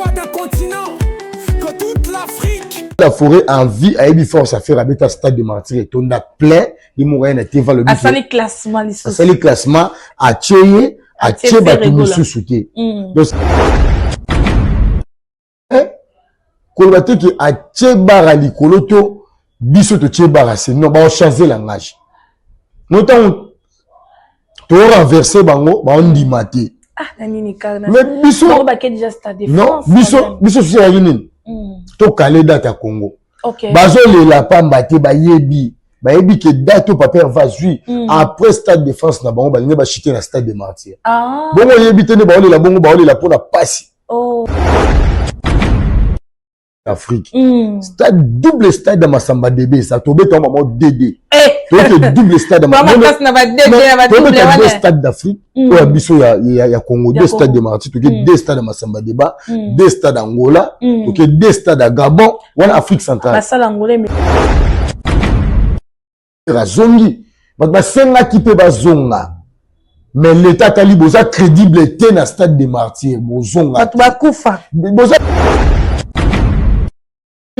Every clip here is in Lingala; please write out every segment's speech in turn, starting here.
voix d'un continent, que toute l'Afrique. La forêt en vie ayebi force affaire abeta stade de martyr etonda plein ye moko aye na teva alobi asali classement lisusu asali classement atie ye atie bato mosusu te mm. Donc eh, koloba te ke atie bara likolo to biso totie bara se non baochange langage no ntango to renverser bango baondima te ah, mais biso non biso biso susi ezalaki nini mm. tokale date ya congo bazolela pamba te bayebi bayebi ke date oyo papa herve azwi après stade de france na bango balingi bachite na stade de martyr ah. bongo oyebi te nde baolela bongo baolela mpona pasi oh. Afrique. Mm. Stade double stade ya Masamba Debe eza tobeta yango mama DD. Eh. Toyoke double stade ya Masamba. Deux stades d'Afrique mm. oyo ya biso ya, ya, ya Congo, Ya deux Congo. stades de Martyrs, toke deux stades ya Masamba Deba, deux stades Angola, toke deux stades ya Gabon, wana Afrique centrale. Basala Angola Azongi bato basengaki mpe bazonga mais l'état atali boza crédible te na stade de martyr bozonga bato bakufa boza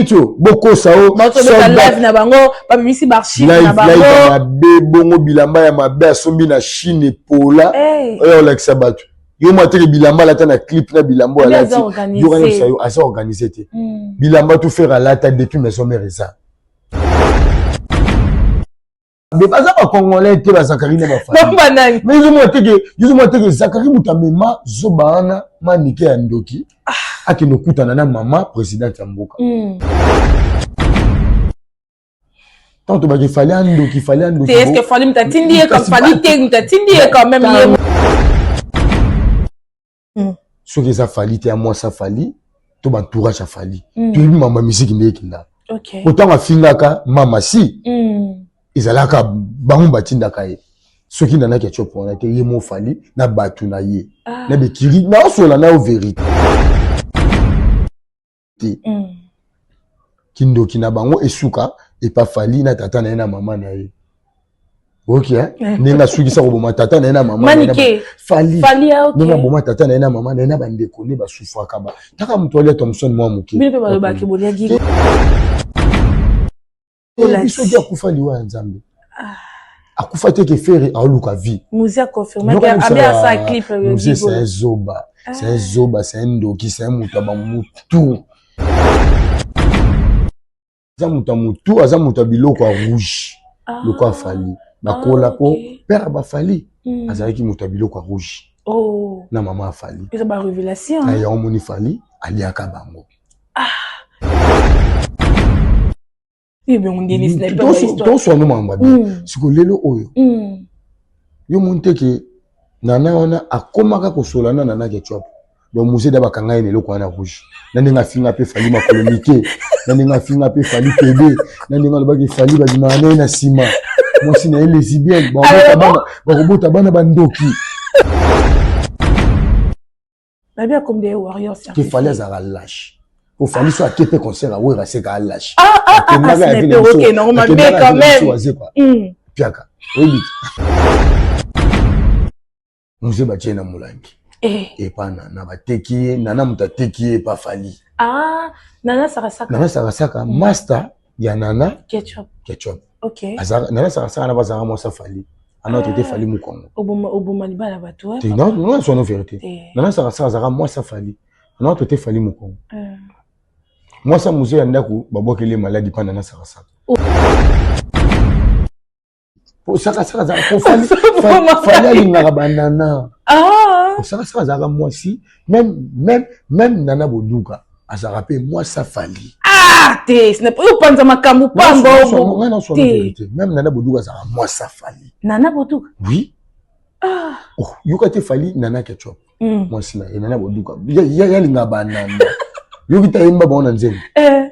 tio bokosa o bazobeta live na bango babimisi baarchive na live live ya bango mabe bongo bilamba ya mabe asombi na chine epola Eh, oyo olakisa bato yo mwa teke bilamba alata na clip na bilamba oyo Nde alati aza organisé. yoka nyonso yo aza organise te bilamba to faire alata depuis maison mère eza mais baza bacongolais te bazakari na bafamille bango banani mais yozomona teke yozomona teke zakari moto amema zoba wana manike ya ndoki akende okutana na mama présidente ya mboka ntango tobaki fali andoki fali andoki te est ce que fali moto atindi ye comme fali te moto atindi ye quand même ye soki eza fali te ya mwasi afali to baentourage afali Mm. toyebi mama misiki nde ekendaka Ok. po ntango afingaka mama si ezalaka bango batindaka ye soki nanaki atiopo wana te ye mo fali na bato na ye Ah. na bekiri naosola na yo verité te kindoki na bango esuka epa fali na tata na ye na mama na ye oki eh? ndenge asukisa koboma tata na ye na mama na ye na Manike. fali Fali ah, ok. ndenge aboma tata na ye na mama na ye na bandeko nde basufraka ba taka moto alia thomson mwa moke Bino mpe balobaki boliaki. Eyebi soki akufa liwa ya nzambe akufa te ke fere aoluka vie Muzi a confirmé que abi asa clip Mzee c'est un zoba c'est un zoba c'est un ndoki c'est un moto ya bamutu aza moto ya motu aza moto ya biloko ya rouge Ah. loko afali bakola Ah, po ok. père ya bafali Mm. azalaki moto ya biloko ya rouge Oh. na mama afali Eza ba révélation. na yango moni fali aliaka bango Ebongo ndeni sniper ba histoire. toswano makambo mabe siko lelo oyo yo moni te ke nana wana akomaka kosola na nana ketchup donc musée da bakanga ye na eloko wana rouge na ndenge afinga mpe fali makolo mike na ndenge afinga mpe fali pede na ndenge alobaki fali babimaka na ye na nsima mwasi na ye lesbienne bakobota bana bakobota bana bandoki Nabi akomi de warrior ke certifié. fali azalaka lâche po fali so ake mpe concert awera seka alâche Ah ah ah, ah sniper ok non mabe quand même. azekwa piaka oyebi te musée batie na molangi Eh. epa nana bateki ye nana moto ateki ye epa fali Ah, Nana Sarasaka. nana sakasaka master ya nana Ketchup. ketchup Ok. Azalaka- nana sakasaka na bazalaka mwasi afali ana tote fali mokongo Oboma oboma libala bato. Te, non non sono vérité Eh. nana sakasaka azalaka mwasi afali ana tote fali mokongo Eh. mwasi ya mozee ya ndako babwakeli ye maladi mpa nana sakasaka Oh. Po sakasaka azalaka po fali fali alingaka banana Ah. osakasaka azalaka mwasi même même même nana boduka azalaka mpe mwasi afali Ah, te sniper oyo panza makambo pamba obo. ngai naswana Te. vérité même nana boduka azalaka mwasi afali Nana Boduka. oui Ah. oh, yoka te fali nana ketchup mwasi na ye nana boduka yalingaka banana yoki te ayemba bango na nzembo Eh.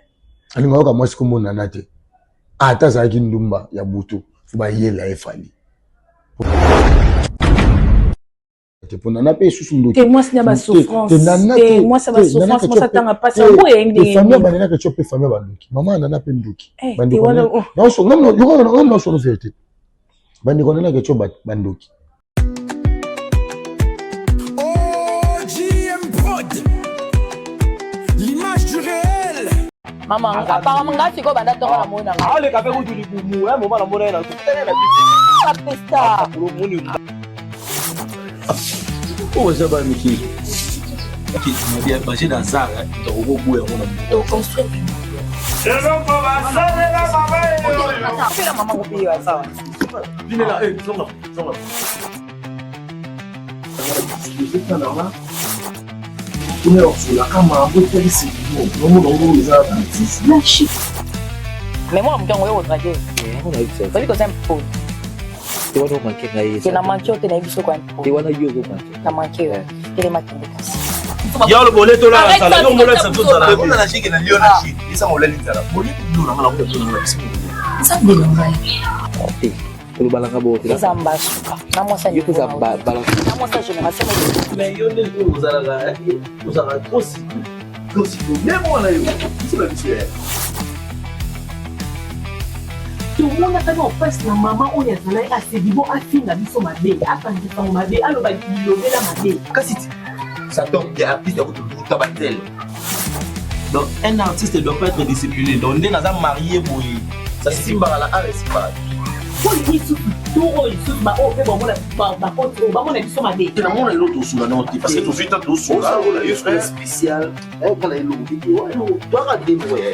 alingaka yoka mwasi kombo nana te ata azalaki ndumba ya butu fo bayela ye fali te mpo nana mpe esusu ndoki Te mwasi na ba souffrance. Te, nana Te te, mwasi ba te, souffrance, nana mwasi ketchup atanga pe- pasi te, yango te, eyenge. famille ya banana ketchup mpe famille ya bandoki mama ya nana mpe ndoki Eh, te bandeko wana na- naoso- ngam na- yoka na- ngam naosolo vérité bandeko nana ketchup bandoki OGM Prod. Mama, apparemment nga sikoyo banda ntongo na mona nga. Aleka mpe kutu libumu, un moment namona ye na tokutani na biso. Apesta. Omoni oyo eza bana mike baje na zara tokokoboya yango na Toconstruire. Eloko basalela mama Pela mama kopiwa sawa. Vinela, eh, zonga, zonga. Kuna osolaka mambo etalisi nomona ngo eza artiste. Mais moi moto yango oyo odrague. Oyebi koza mpoli. Te wana omanke ngai. Te na manke yo te, nayebi soko ya mpoli. Te wana yo ozomanke. Na manke yo. Telema kende kasi. Ya oloba ole tolala nzala, yo molakisa biso nzala. Ona na shiki na lio na shiki. Isa olali nzala. Boli bino na ngala ko na biso. Nzambe na ngai. Te. Kolobalaka bo te. Eza mbasuka. Na mwasa Yo koza balance. Na mwasa génération. Mais yo nde ozalaka ozalaka trop situ. Trop situ. Mais mwana yo. Biso na biso ya. Tomonaka na opasi na mama oyo azalaki asedibo afinga biso mabe, apanzisango mabe, aloba bilobela mabe. Kasi ça tombe bien, artiste ya kutu batel. Donc un artiste doit pas être discipliné. Donc nde naza marié boye. Ça simbaka na art esimbaka. Mpo lisusu tour oyo lisusu baoyo mpe bamona bakoti oyo bamona biso mabe. Te namona eloko tosula nao te parce que tozwi temps tosula. Oyo spécial. Kala eloko te. Toaka te boye.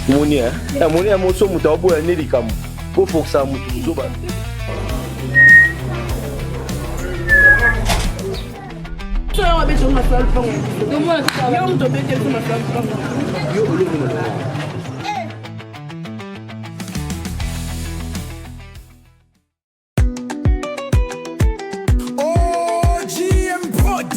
Moni moni ya moso moto aoboya nde likambo kofokisa motu mozoba. Yo olongo na OGM Prod,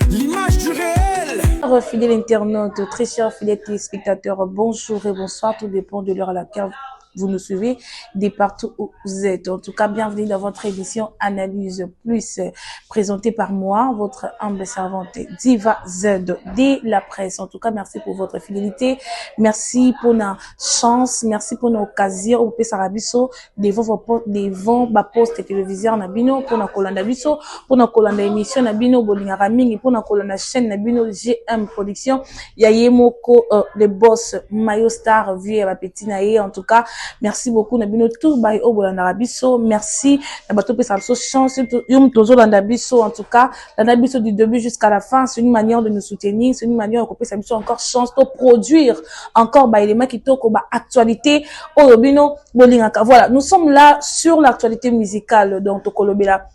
l'image du réel. Fidèles internautes, très chers fidèles téléspectateurs, bonjour et bonsoir, tout dépend de l'heure à laquelle vous nous suivez, de partout où vous êtes. En tout cas, bienvenue dans votre émission Analyse Plus, présentée par moi, votre humble servante Diva Z de la presse. En tout cas, merci pour votre fidélité, merci pour nos chances, merci pour nos occasions, au Pesarabiso, devant vos postes, devant ba poste téléviseur na bino, pour na kolanda biso, pour na kolanda émission na bino, bolingaka mingi, pour na kolanda chaîne na bino GM Production, ya ye moko le boss Mayo Star vieux ya ba petit na ye. En tout cas, merci beaucoup na bino tout baye oyo bolandaka biso, merci na bato opesaka biso chance yo moto ozolanda biso. En tout cas, landa biso du début jusqu'à la fin, c'est une manière de nous soutenir, c'est une manière ya kopesa biso encore chance to produire encore ba élément kitoko, ba actualité oyo bino bolingaka. Voilà, nous sommes là sur l'actualité musicale, donc tokolobela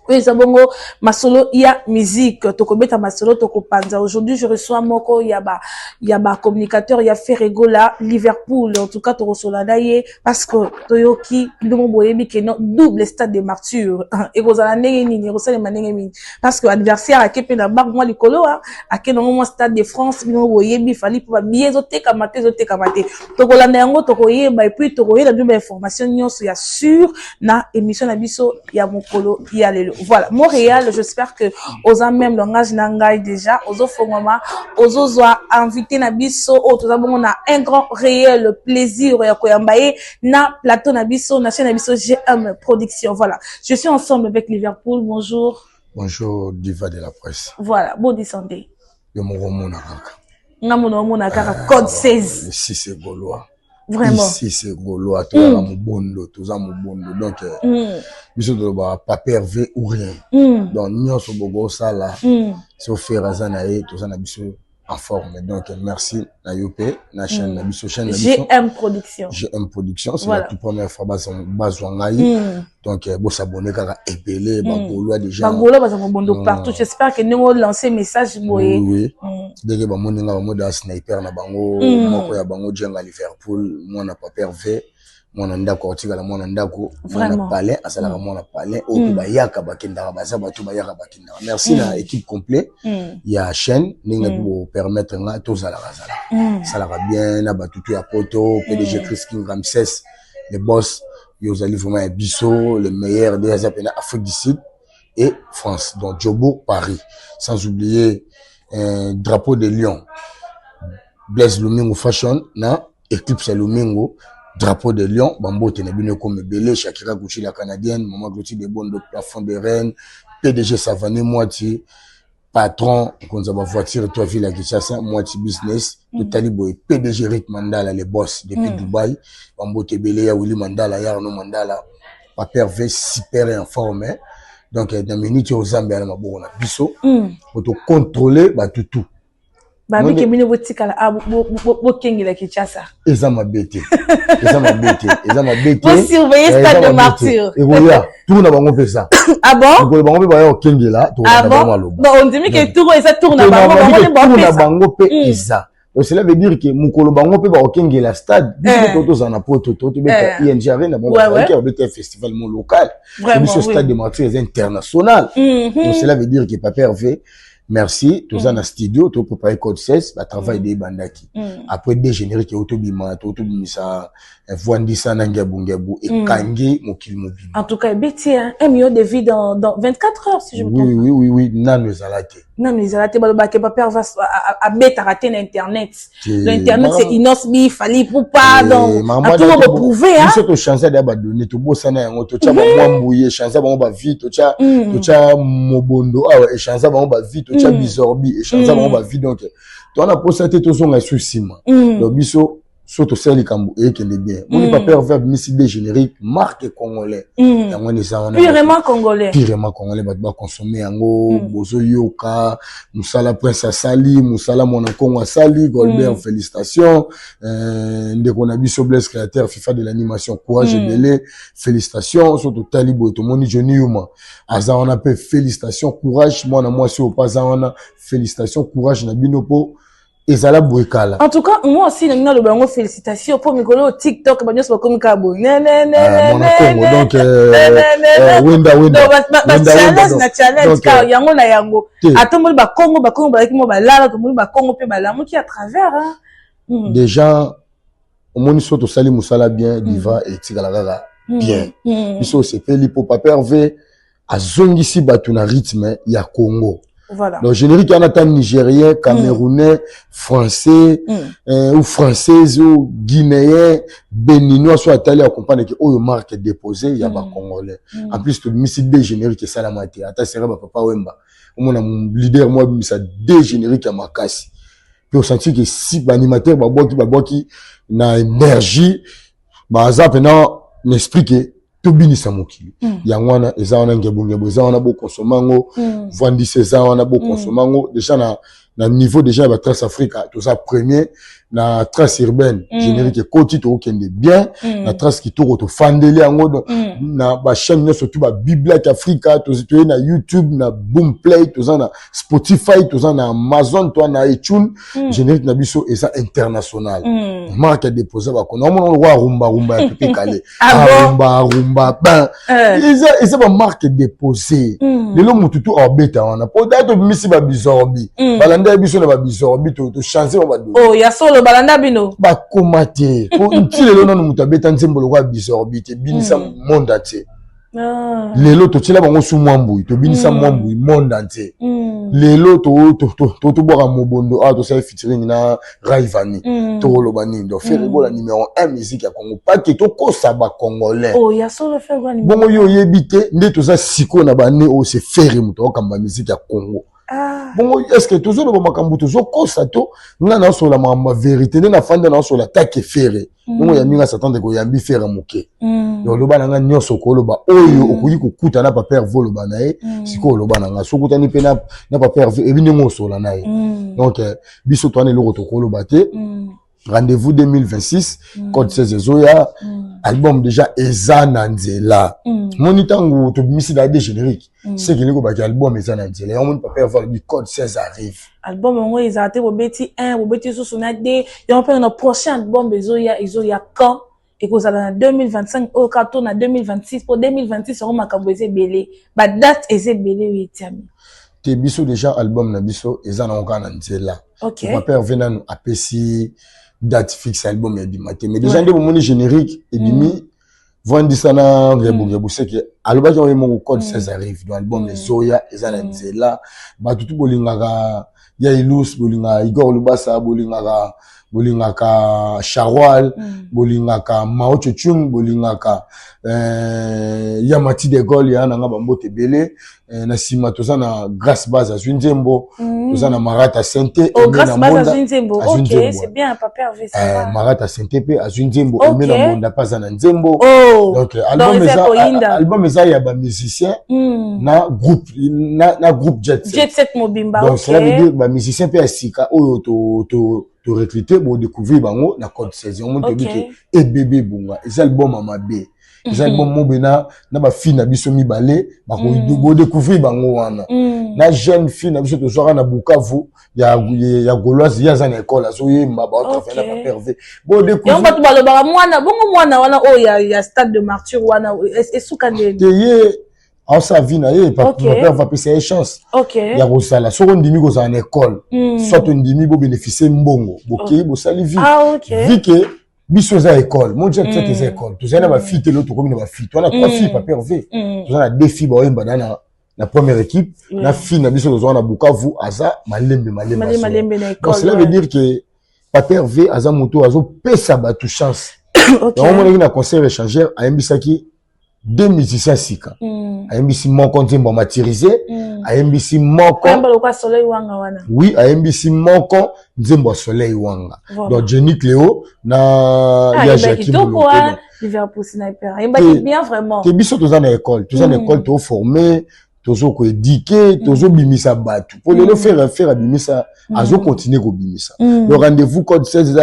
oyo eza bongo masolo ya musique, tokobeta masolo, tokopanza. Aujourd'hui, je reçois moko ya ba communicateur ya Ferre Gola Liverpool. En tout cas, tokosola na ye parce que toyoki ndongo boyebi ke no double stade de martyr ekozala ndenge nini, ekosalema ndenge nini, parce que adversaire ake mpe na bar mwa likolo ake nango mwa stade de France. Bino boyebi Fally mpo babie ezotekama te, ezotekama te. Tokolanda yango, tokoyeba, et puis tokoyela bino bainformation nyonso ya sur na émission na biso ya mokolo ya lelo. Voilà, Montréal, j'espère que oza même langage na ngai déjà, ozo fongoma, ozo zwa invité na biso, oyo toza bongo na un grand réel plaisir ya koyamba ye na plateau na biso, na chaîne na biso GM Production. Voilà, je suis ensemble avec Liverpool. Bonjour. Bonjour Diva de la presse. Voilà, bon descendez. Yo moko mona kaka. Nga mona mona kaka code 16. Ici c'est Gaulois. Vraiment. Ici c'est Gaulois, toza mobondo, toza mobondo. Donc biso toloba papa Hervé ou rien. Donc nyonso boko sala so faire aza na ye, toza na biso en forme. Donc merci na yo pe na chaîne na biso, chaîne na biso GM Production. GM Production, c'est la toute première fois bazwa ngai. Donc bo s'abonner kaka epelé ba Gaulois déjà. Ba Gaulois baza mobondo partout. J'espère que nous on lancer message boye. Oui. Dès que ba moninga ba moda sniper na bango moko ya bango jenga Liverpool, mwana papa Hervé, mwana ndako otikala mwana ndako, mwana palais asalaka mwana palais oyo bayaka bakendaka baza bato bayaka bakendaka. Merci na équipe complète ya chaîne ndenge bo permettre nga tozalaka zala. Salaka bien na batutu ya poto, PDG Chris King Ramsès, le boss, yo ozali vraiment ya biso, le meilleur de Asia pena Afrique du Sud et France, donc Jobo Paris, sans oublier drapeau de Lyon. Blaise Lumingu Fashion na Eclipse ya Lumingu, Drapeau de Lion, bambote na bino ekoma ebele. Shakira Gucci la Canadienne, Maman Gloti de Bondo, Plafond de Rennes, PDG Savané Mwati, patron mokonzi ya bavoiture to ya ville ya Kinshasa, Mwati Business. Totali boye PDG Rick Mandala, le boss depuis Dubai, bambote ebele ya Willy Mandala, ya Arnaud Mandala, Paper V super et informé. Donc na minute oyo Zambia na maboko na biso po tocontrôle bato tout. Babike bino botikala bokengela Kinshasa. Eza mabe te, eza mabe te, eza mabe te. Bosurveiller stade de Martyr. Ekoya tour na bango mpe eza. Ah bon? Mokolo bango mpe baya kokengela, tokolanda bango maloba. Bon, ondimi ke tour eza tour na bango, bango nde tour na bango mpe eza. Donc cela veut dire que mokolo bango mpe bakokengela stade, biso mpe tozala na poto, to tobeta ING Arena, bango bazalaki babeta festival mo local, biso stade de Martyr eza international. Donc cela veut dire que Papa Hervé, merci, toza na studio topréparé code 16, batravail de ebandaki après deux générique oyo tobima, tobimisa Vwandisa na Ngebu Ngebu, ekangi mokili mobimba. En tout cas ebeti 1 million de vues dans 24 heures, si je me trompe. Oui, nano ezala te. Nano ezala te. Balobaka Papa Hervé abetaka te na internet. L'internet, c'est Innoss'B, Fally Ipupa, donc atoko boprouve. Biso tochange deya badonnées, tobosana yango. Totya bamwa mbuye, echange bango bavues. Totya mobondo awa, echange bango bavues. Totya bizorbi, echange bango bavues. Donc towana posa te tozonga esu nsima. Donc biso so tosala likambo eyekende bien. Moni Papa Hervé abimisi de générique marque congolais, yango wana eza wana. Purement congolais. Purement congolais. Bato baconsommer yango. Bozoyoka mosala Prince asali, mosala Mwana Kongo asali, Golbert, félicitation. Ndeko na biso Blaise Créateur, FIFA de l'animation, courage ebele, félicitation. So totali boye, tomoni Johnny Yuma aza wana mpe, félicitation, courage. Mwana mwasi oyo mpe aza wana, félicitation, courage na bino mpo ezala boye kala. En tout cas, moi aussi nalingi naloba yango, félicitation, mpo mikolo oyo TikTok banyonso bakomi kaka boye. Mwana Congo, donc wenda wenda. Bachallenge na challenge kaka yango na yango. Atomboli Bakongo, Bakongo bazalaki mo balala, tomoni Bakongo mpe balamuki à travers. Déjà omoni, so tosali mosala bien, diva etikala kaka bien. Biso osepeli mpo Papa Hervé azongisi bato na rythme ya Congo. Donc générique wana, ata Nigérien, Camerounais, Français ou Française ou Guinéen, Béninois, so atali acomprendre ke oyo marque déposé ya Bacongolais. En plus tobimisi de générique esalama te, ata sera bapapa Wemba. Omona leader mo abimisa de générique ya makasi, mpe osentir ke si baanimateur babwaki, babwaki na énergie, baza mpena na esprit ke tobinisa mokili. Yango wana eza wana, Ngebungebo eza wana, bokonsoma yango. Vwandisa eza wana, bokonsoma yango. Déjà na niveau déjà ya batrace Africa, toza premier na trace urbaine. Générique ekoti, tokokende bien na trace kitoko, tofandeli yango na bachaîne nyonso tu, babiblak Africa, toye na YouTube, na Boomplay, toza na Spotify, toza na Amazon, toza na iTunes. Générique na biso eza international, marque ya déposé. Bakona omona lokwa arumba rumba ya Pepe Kale, arumba arumba ban, eza bamarque déposé. Lelo motu tu abeta wana po da tobimisi babizorbi, balanda ya biso na babizorbi, tochange ba bado. Oh, ya solo, balanda bino. Bakoma te po nti lelo nano moto abeta nzembo lokwa bizorbi te, binisa monde entier. Lelo totiela bango su mwa mbui, tobinisa mwa mbui monde entier. Lelo tobwaka mobondo awa, tosali featuring na Raivani. Tokoloba nini? Donc Ferre Gola numéro 1 musique ya Congo, pake tokosa Bacongolais. Oh, ya solo, Ferre Gola. Bongo yo oyebi te nde toza sikoyo na bane oyo, c'est Ferre moto akokamba musique ya Congo. Bongo est ce que tozoloba makambo tozokosa to nga naosola makambo ya vérité? Nde nafandi naosola take Ferre, bongo yambi nga Satan te koyambi Ferre moke. Oloba na nga nyonso, okoloba oyo okoki kokuta na Papa Hervé, oloba na ye. Sikoyo oloba na nga, so okutani mpe na Papa Hervé, ebi ndenge osola na ye. Donc biso towana eloko tokoloba te. Rendez-vous 2026, code 16 ezoya. Album déjà eza na nzela. Moni ntango tobimisi na de générique, sekeli kobaki album eza na nzela. Yango moni Papa Hervé alobi code 16 arrive. Album yango ezala te, bobeti 1, bobeti susu na 2, yango mpe na prochain album ezoya. Ezoya quand? Ekozala na 2025 oyo kaka to na 2026? Mpo 2026 yango makambo eza ebele, badate eza ebele oyo etiami. Te, biso déjà album na biso eza nango kaka na nzela. Papa Hervé nanu apesi date fixe album ebima te, mais déjà nde bomoni générique ebimi, Vwandisa na Ngebungebu, seke Alobaki yango ye moko, Code 16 arrive. Donc album ezoya, eza na nzela. Bato tu bolingaka ya Ilus, bolingaka Igor Lubasa, bolingaka Charwal, bolingaka Mao Chochung, bolingaka ya Mati de Gaulle, ya nanga, bambote ebele. Na nsima toza na Grâce Base, azwi nzembo. Toza na Marata Sente. Oh, Grâce Base azwi nzembo, ok, c'est bien, papa Hervé, ça va. Marata Sente mpe azwi nzembo. Eme na Monda mpe aza na nzembo. Donc album eza ya bamusicien na groupe, na groupe Jet Set. Jet Set mobimba. Donc cela veut dire bamusicien mpe ya sika oyo to recruter, bodécouvrir bango na Code 16. Yango toyebi ke ebebe ebonga, eza album ya mabe, eza album mobe na bafille na biso mibale, bodécouvrir bango wana, na jeune fille na biso tozwaka na Bukavu ya Gauloise. Ye aza na ekole, azoyemba, baotravaille na papa Hervé. Yango bato balobaka mwana bongo, mwana wana oyo ya Stade de Martyr wana, esuka ndeni? Te, ye aosala vie na ye. Papa Hervé apesa ye chance ya kosala. Soki ondimi kozala na ekole, soit ondimi bobénéficie mbongo, bokei bosali vie. Vi ke biso eza école mo Jet Set, eza école. Tozali na bafille te, lelo tokomi na bafille. Toza na trois filles, papa Hervé. Toza na deux filles baoyemba na première équipe, na fille na biso tozwaka na Bukavu, aza malembe malembe. Donc cela veut dire que papa Hervé aza moto azopesa bato chance. Yango omonaki na concert échangeur, ayembisaki deux musiciens sika. Ayembisi moko nzembo ya Maturise, ayembisi moko, oui, ayembisi moko nzembo ya Soleil Wanga. Donc Jenny Cleo na ya Jackie. Te, biso toza na école, toza na école, toforme, tozokoéduquer, tozobimisa bato. Po lelo Ferre abimisa, azocontinue kobimisa. Donc rendez-vous Code 16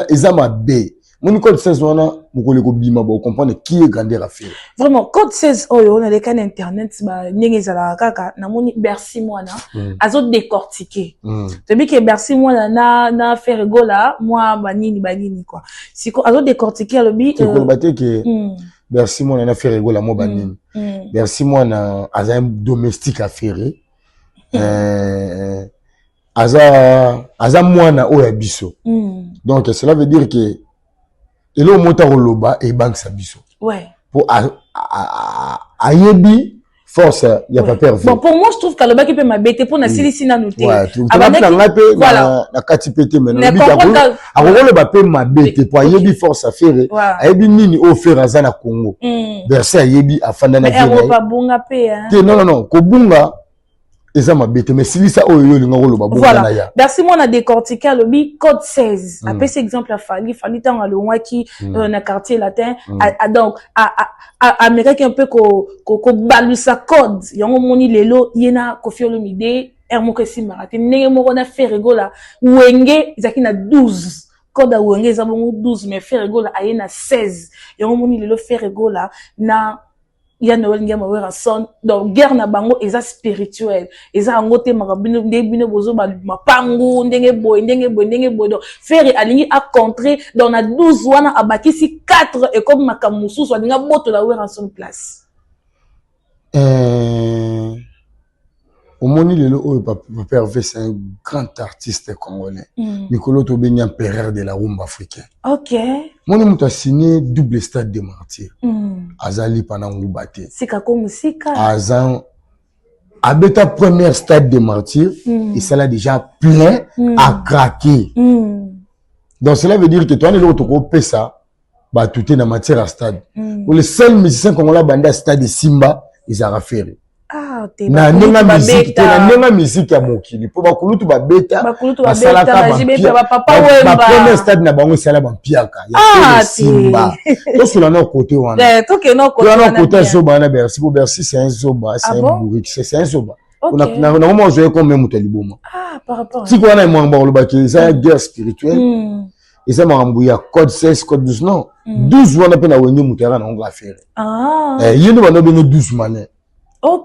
eza mabe. Moni Code 16 wana, mokolo ekobima, bocomprendre qui est grandeur affaire. Vraiment, Code 16 oyo naleka na internet, ndenge ezalaka kaka, namoni Bercy Mwana azodécortique. Toyebi ke Bercy Mwana na Ferre Gola mwa banini banini quoi. Siko azodécortique, alobi koloba te ke Bercy Mwana na Ferre Gola mwa banini. Bercy Mwana aza un domestique affaire, aza mwana oyo ya biso. Donc cela veut dire que eloko moko koloba ebangisa biso po ayebi force ya papa Hervé. Bon, pour moi, je trouve qu'alobaki mpe mabe te, mpo nasilisi nanu te. Na ngai mpe na kati mpe te, mais akokoloba mpe mabe te, po ayebi force ya Ferre, ayebi nini oyo Ferre aza na Congo. Bercy ayebi, afanda na te. Non, non, non, kobunga eza mabe te, mais silisa oyo yo olinga koloba, bonga na ya. Merci. Mwana décortiqué, alobi Code 16, apesi exemple ya Fally. Fally, ntango alongwaki na Quartier Latin, donc amekaki un peu kobalusa code. Yango omoni lelo ye na Koffi Olomide aire moko esimbaka te. Ndenge moko na Ferre Gola, Wenge ezalaki na 12 code ya Wenge, eza bongo 12, mais Ferre Gola aye na 16. Yango omoni lelo Ferre Gola na ya Noel Ngiama Werrason, donc guerre na bango eza spirituel, eza yango te makambo bino nde bino bozoba mapangu ndenge boye, ndenge boye, ndenge boye. Donc Ferre alingi acontrer, donc na 12 wana abakisi 4, ekomi makambo mosusu, alingi abotola Werrason place. Omoni lelo oyo Papa Hervé, c'est un grand artiste congolais. Mikolo tobengi empereur de la rumba africain. Moni moto asigné double Stade de Martyr, azali pana nguba te. Sika ko mosika. Aza abeta première Stade de Martyr, esala déjà plein à craquer. Donc cela veut dire que towana eloko tokopesa bato te na matière ya stade. Le seul musicien congolais abanda stade esimba ezalaka Ferre. Na ndenge musique te, na ndenge musique ya mokili, mpo bakulutu babeta, basalaka bapremier stade na bango, esala bampiaka ya esimba. Tosola na kote wana, wana kote azoba wana Bercy, po Bercy, c'est un zoba, c'est un bourrique, c'est un zoba. Nakoma ozwa ye comme moto ya liboma. Tiki wana emwanga, bakolobaki eza guerre spirituelle, eza makambo ya code 16, code 12. Non, 12 wana mpe na Wenge, moto yaka nango affaire ye nde bando benge 12 malin.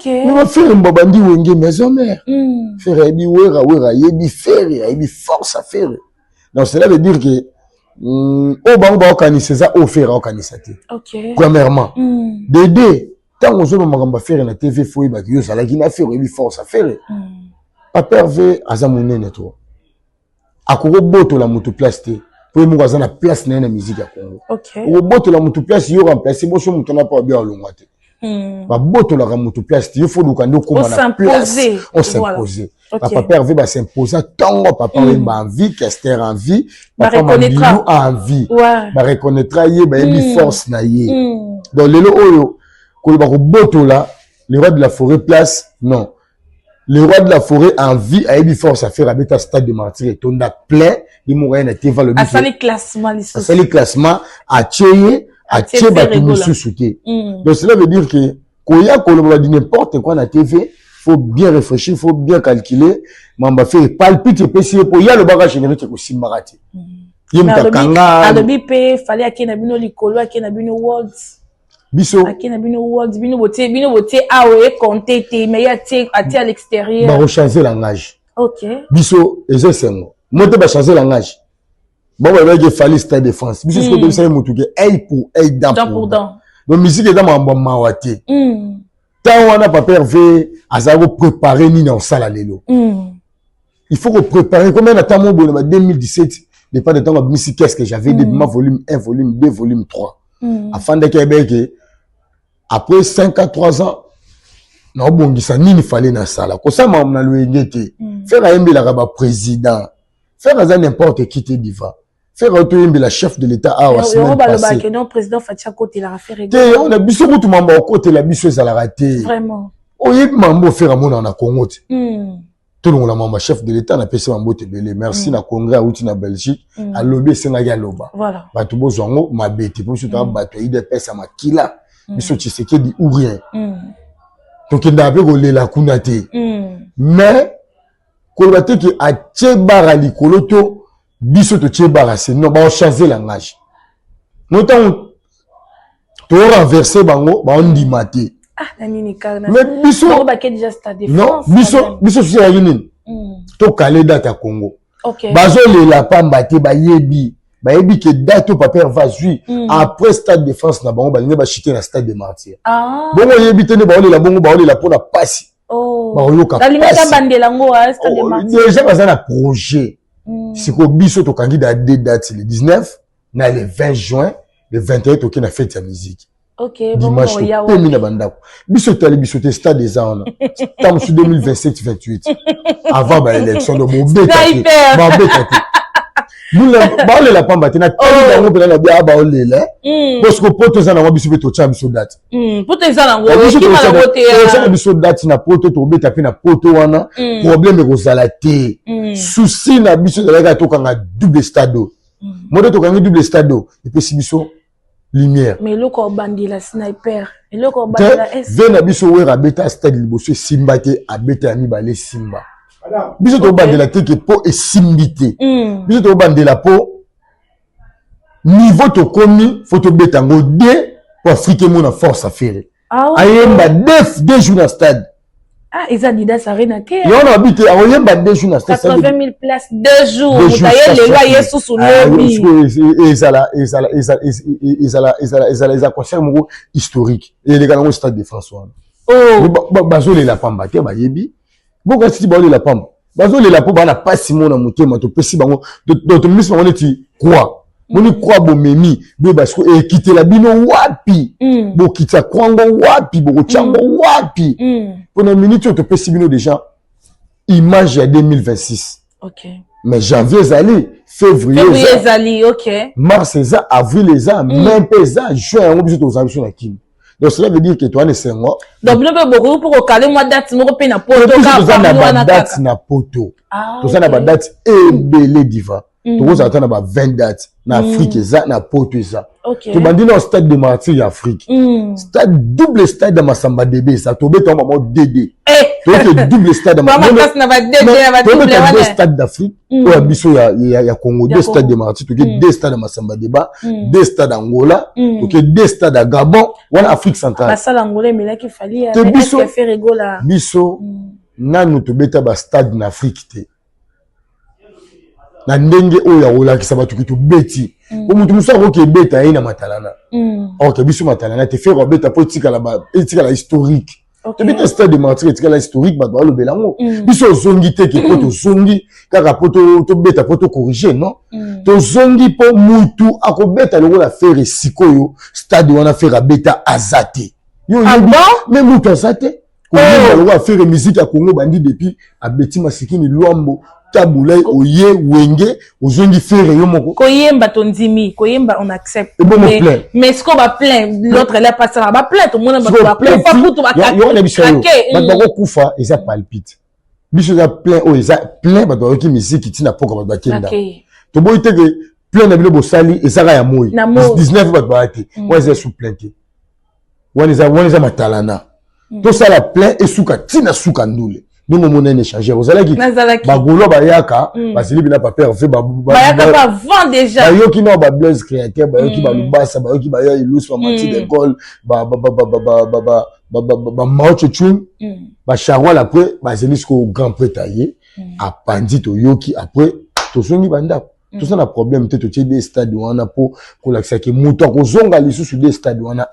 Mais Ferre mbo bandi Wenge Maison Mère, Ferre ayebi Wera, Wera ayebi Ferre, ayebi force ya Ferre. Donc cela veut dire que oyo bango baokanisa eza oyo Ferre aokanisa te. Premièrement, dede ntango ozoloba makambo ya Ferre na TV, fo oyebaki yo ozalaki na Ferre, oyebi force ya Ferre. Papa Hervé aza monene to akokobotola moto place te, po ye moko aza na place na ye na musique ya Congo. Okobotola moto place, yo remplace boso moto na mpo abia alongwa te. Babotolaka moto place te, yo faut luka nde okóma na place, os'impose. Bapapa Herve bas'imposa ntongo, papa Wemba en vie, Kester en vie, papa Mabilu en vie, bareconnaîtra ye, bayebi force na ye. Donc lelo oyo koloba kobotola le roi de la forêt place, non. Le roi de la forêt en vie ayebi force affaire, abeta Stade de Martyr, etonda plein. Ye moko aye na teva, lobi asali classement lisusu. Asali classement, atie ye, atie bato mosusu te. Donc cela veut dire que koya koloba badi n'importe quoi na TV, faut bien réfléchir, faut bien calculer. Mamba fait palpite, epesi ye po ye alobaka générique ekosimbaka te, ye moto akanga. Alobi mpe Fally ake na bino likolo, ake na bino world. Biso ake na bino world, bino botie awa ecompte te, mais ye atie à l'extérieur. Bakochange langage. Biso eza esengo mo te, bachange langage. Bon, balobaki Efally Stade de France, biso sikoyo tobisaki motu ke œil pour œil, dent pour dent. Donc musique eza makambo ya mawa te. Ntango wana papa Herve azala koprépare nini akosala lelo, il faut kopréparer combien na ntango boye na ba 2017, dépend de ntango abimisi qu'est-ce que j'avais, debima volume 1, volume 2, volume 3. Afandaki, ayebaki après 5 ans, 3 ans, naobongisa nini. Fally nasala kosala makambo na loyenge te. Ferre ayembelaka baprésident, Ferre aza n'importe qui te. Diva, Ferre oyo toyembela chef de l'État awa semaine passée te, na biso kutu mambo akotela biso ezalaka te. Oyebi mambo Ferre amonaka na Congo te. Tolongola mambo chef de l'État, napesi mambote ebele, merci. Na congrès awuti na Belgique, alobi esengaki aloba, bato bozwa yango mabe te, mpo biso toya bato ya UDPS ya makila. Biso Tshisekedi ou rien, tokendaka mpe kolela kuna te. Mais koloba te ke atie bara likolo to biso totie bara se, non, baochange langage no. Ntango torenverse bango, baondima te. Mais biso non, biso susi ezalaki nini? Tokale date ya Congo. Bazolela pamba te, bayebi ke date oyo papa Herve azwi après Stade de France na bango, balingi bachite na Stade de Martyr. Bongo oyebi te nde baolela bongo, baolela mpona pasi, bakoyoka déjà baza na projet. Sikoyo biso tokangi da deux dates, le 19 na le 20 juin. Le 21 toke na fête ya musique. Dimanche topemi na bandako. Biso etali biso te, stade eza wana ta mosu 2027 28 avant baélection. Donc bobeta te, babeta te, baolela pamba te. Natali bango mpena na bia, baolela parce que poto eza nango, biso mpe totya biso date. Totya biso date na poto, tobeta mpe na poto wana, problème ekozala te. Souci na biso ezalaki tokanga double stade oyo moto, tokangi double stade oyo, epesi biso lumière. Mais eloko obandela sniper, eloko obandela. Ve na biso Wera abeta stade liboso, esimba te, abeta ya mibale, esimba. Biso tobandela te ke mpo esimbi te. Biso tobandela mpo niveau tokomi, faut tobeta yango de po Afrique emona force affaire. Ayemba 2 jours na stade. Ah, eza Adidas Arena te. Yango na babi te, akoyemba 2 jours na stade. 80 000 places, 2 jours, moto aye lelo, aye susu lobi. Ezala ezala ezala ezala ezala ezala eza concert moko historique, eleka nango Stade de France wana. Bazolela pamba te, bayebi boka siti, baolela pamba, bazolela mpo baa na pasi mo na motema. Topesi bango, tomemisi bango neti croix, moni croix bomemi boye, basiko ekitela bino wapi? Bokitisa croix ngo wapi? Bokotya ngo wapi? Mpona minute oyo topesi bino déjà image ya 2026. Mais janvier ezali, février ezali, ok. Mars eza, avril eza, mai mpe eza, juin yango biso tozala biso na Kini. Donc cela veut dire que towana esengo. Donc bino mpe bokoki mpo kokale mwa date moko mpe na poto? Toza na badate na poto, toza na badate ebele, diva. Tokozala ata na ba 20 date na Afrique, eza na poto eza. Tobandi na Stade de Martyr ya Afrique, stade double stade ya Masamba Debe eza, tobeta yango bango dd, toyoke double stade, tobeta deux stade d'Afrique oyo ya biso ya Congo, deux stade de Martyr, toke deux stade ya Masamba Deba, deux stade Angola, toke deux stade ya Gabon wana, Afrique centrale. Te, biso biso nanu tobeta bastade na Afrique te na ndenge oyo ya kolakisa bato ke tobeti, po moto mosusu akoki ebeta ye na matalana, or ke biso matalana te. Ferre abeta mpo etikala historique. Tobeta Stade de Martyr, etikala historique, bato balobela yango. Biso ozongi te ke mpo tozongi kaka mpo tobeta mpo tocorrige, non. Tozongi mpo mutu akobeta lokola Ferre sikoyo stade wana Ferre abeta aza te. Yo Ah oyebi bon? me moto aza te koyemba lokola Ferre. Musique ya Congo bandi depuis abeti masikini, Lwambo, Tabulai, oye Wenge, ozongi Ferre yo moko. Koyemba tondimi, koyemba on accepte. Ebongo Mais, plein. mais sikoyo baplein, l'autre là pasala baplein, tomona bato bakufa kutu. Yo na biso yo, bakrake. Bato bakokufa eza palpite. Biso eza plein, oyo eza plein, bato bayoki misiki ntina poka, bato bakenda. Toboyi te ke plein na bino bosali ezaka ya moi. Na moi. 19 bato baya te. Wana eza sous plein te, wana eza matalana. Tosala plein esuka ntina suka ndule. Ndenge omona un échangeur ozalaki. Nazalaki. Bagaulois bayaka, bazeli bina paper Hervé. Bayaka pa avant déjà. Bayoki nao bablaise créateur, bayoki balubasa, bayoki baya ilus, bamati d'école, bamao chechun, bacharwal. Après bazeli sikoyo grand prêtre aye, apandi, toyoki, après tozongi bandako. Toza na problème te. Totie de stade wana mpo kolakisaki moto akozonga lisusu de stade wana,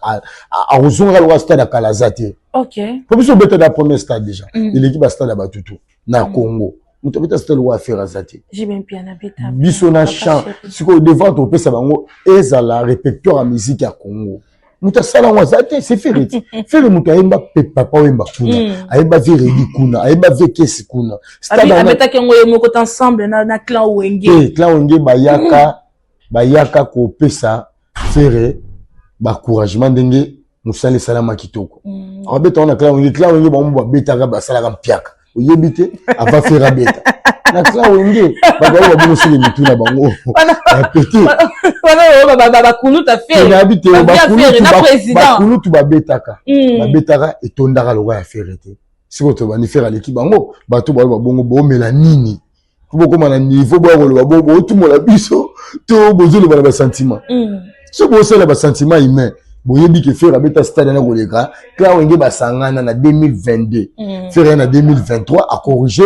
akozongaka lokola stade ya kala aza te. Po biso obeta na premier stade déjà, eleki bastade ya batutu na Congo. Moto abeta stade lokola affaire aza te. JB Mpiana beta. Biso na Papa champ chéri. Sikoyo devant topesa bango ezala répertoire ya musique ya Congo. Moto asala yango aza te, c'est Ferre ti. Ferre moto ayemba pe papa oyemba kuna, ayemba ve Redi kuna, ayemba ve kesi kuna. Stade Abetaki yango ye moko te, ensemble na clan Wenge. Te, clan Wenge bayaka kopesa Ferre baencouragement ndenge mosala esalama kitoko. Abeta wana clan Wenge, clan Wenge bango babetaka, basalaka mpiaka. Oyebi te, ava Ferre abeta na clan Wenge, bato bango babongoseli mitu na bango pete. Wana oyo bakuluta Ferre. Nayebi te. Bavia Ferre na président. Bakulutu babetaka, babetaka, etondaka lokola ya Ferre te. Sikoyo tobandi, Ferre aleki bango. Bato baloba bongo, bomela nini po bokóma na niveau boya koloba bo botumola biso to bozoloba na basentiment? Soki bosala basentiment humain, boyebi ke Ferre abeta stade wana koleka clan Wenge basangana na 2022. Ferre ye na 2023 acorrige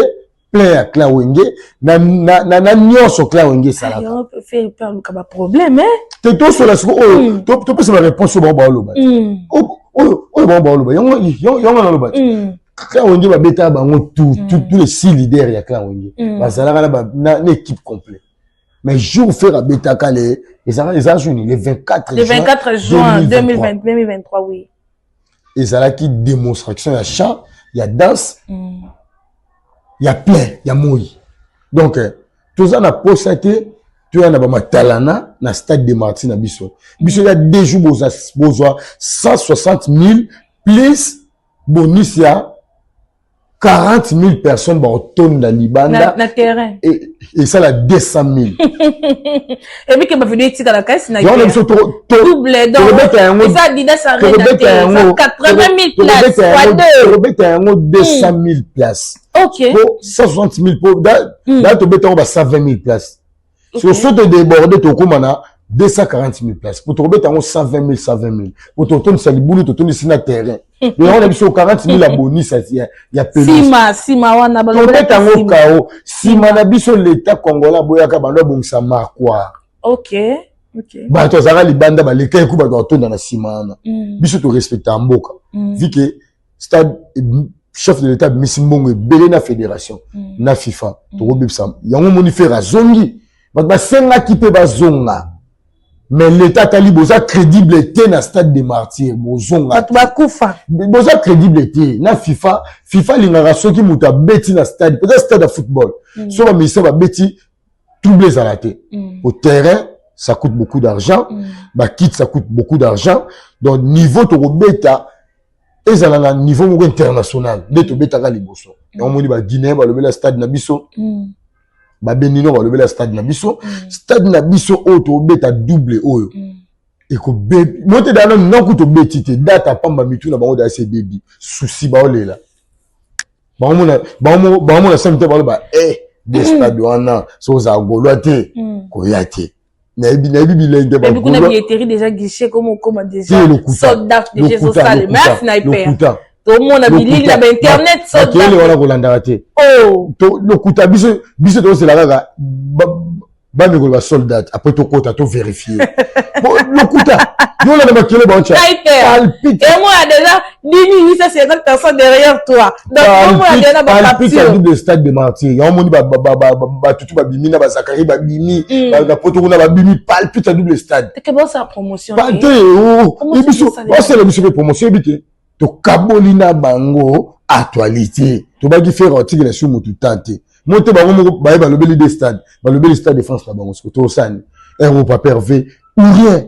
plein ya clan Wenge na nyonso clan Wenge esalaka. Yango mpe Ferre mpe aluka baproblème, eh? Te, tosola siko oyo, topesa baréponse oyo bango baoloba te. Oyo bango baoloba, yango naloba te. Clan Wenge babetaka bango tous les six leaders ya clan Wenge bazalaka na équipe complet. Mais jour Ferre abetaka le ezalaka eza jour nini? Le 24 Le juin 24 juin 2023. 2020, 2023, oui. Ezalaki démonstration ya chant, ya danse, ya plein ya moi. Donc toza na posa te toya na bamatalana na stade de Martyr na biso. Biso ya 2 jours bozwa 160 000 plus bonus ya 40 000 personnes baotonda libanda. Na terrain. Esala 200 000. Ebi ke bavideo etikala kasi na yango na biso double, donc tokobeta yango. Eza Adidas Arena te. Tokobeta eza yango. 80 000 places fois deux. Tokobeta yango 200 000 places po 160 000, po da tobeta yango ba 120 000 places. So todéborde, tokóma na 240 000 places, po tokobeta yango 120 000, 120 000, po totondisa libulu, totondisi na terrain. Yango na biso 40 000 ya bonus ya pelouse. Nsima wana tobeta yango kao nsima na biso. L'état congolais aboyaka bando abongisa marquoir. Bato azalaka libanda, baleka eku, bato batonda na nsima wana. Biso torespecta mboka. Vu que stade, chef de l'état abimisi mbongo ebele na fédération, na FIFA, tokobebisa yango. Omoni Ferre azongi, bato basengaki mpe bazonga, mais l'état atali boza crédible te na stade de Martyr, bozonga. Bato bakufa. Boza crédible te na FIFA. FIFA alingaka soki moto abeti na stade, peut-être stade ya football, so bamusicien babeti, trouble ezala te. Au terrain, ça coûte beaucoup d'argent, bakit, ça coûte beaucoup d'argent. Donc niveau tokobeta ezala na niveau moko international nde tobetaka liboso. Yango moni baguinéen balobela stade na biso, babéninois balobela stade na biso. Stade na biso oyo tobeta double oyo ekobebi mo te. Dana naku tobeti te, date apamba mitu na bango dasi ebebi susi, baolela, baomona sami te, baloba e de stade wana so ozala Gaulois te, koya te. Nayebi bilenge. Ebi kuna billetterie déjà, guichet comme okoma déjà sold out déjà, ezosalema sniper, tomona bilili na bainternet. Bakele wana kolandaka te. Lokuta. Biso tozela kaka bamekolo basold out, après tokota toverifie. Lokuta, yo olanda makele baotya. Emona déjà 10 850 personnes derrière toi, donc omona déjà bacapture double stade de Martyr. Yango moni batutu babimi na bazakari, babimi na poto kuna, babimi palpite ya double stade. Teke bosala promotion. Te, biso basala biso mpe promotion, yebi te. Tokaboli na bango actualité. Tobaki Ferre atikela sur mutu temps te. Mo te bango moko baye balobeli de stade, balobeli stade de France na bango siko tosani. Europe pervé ou rien.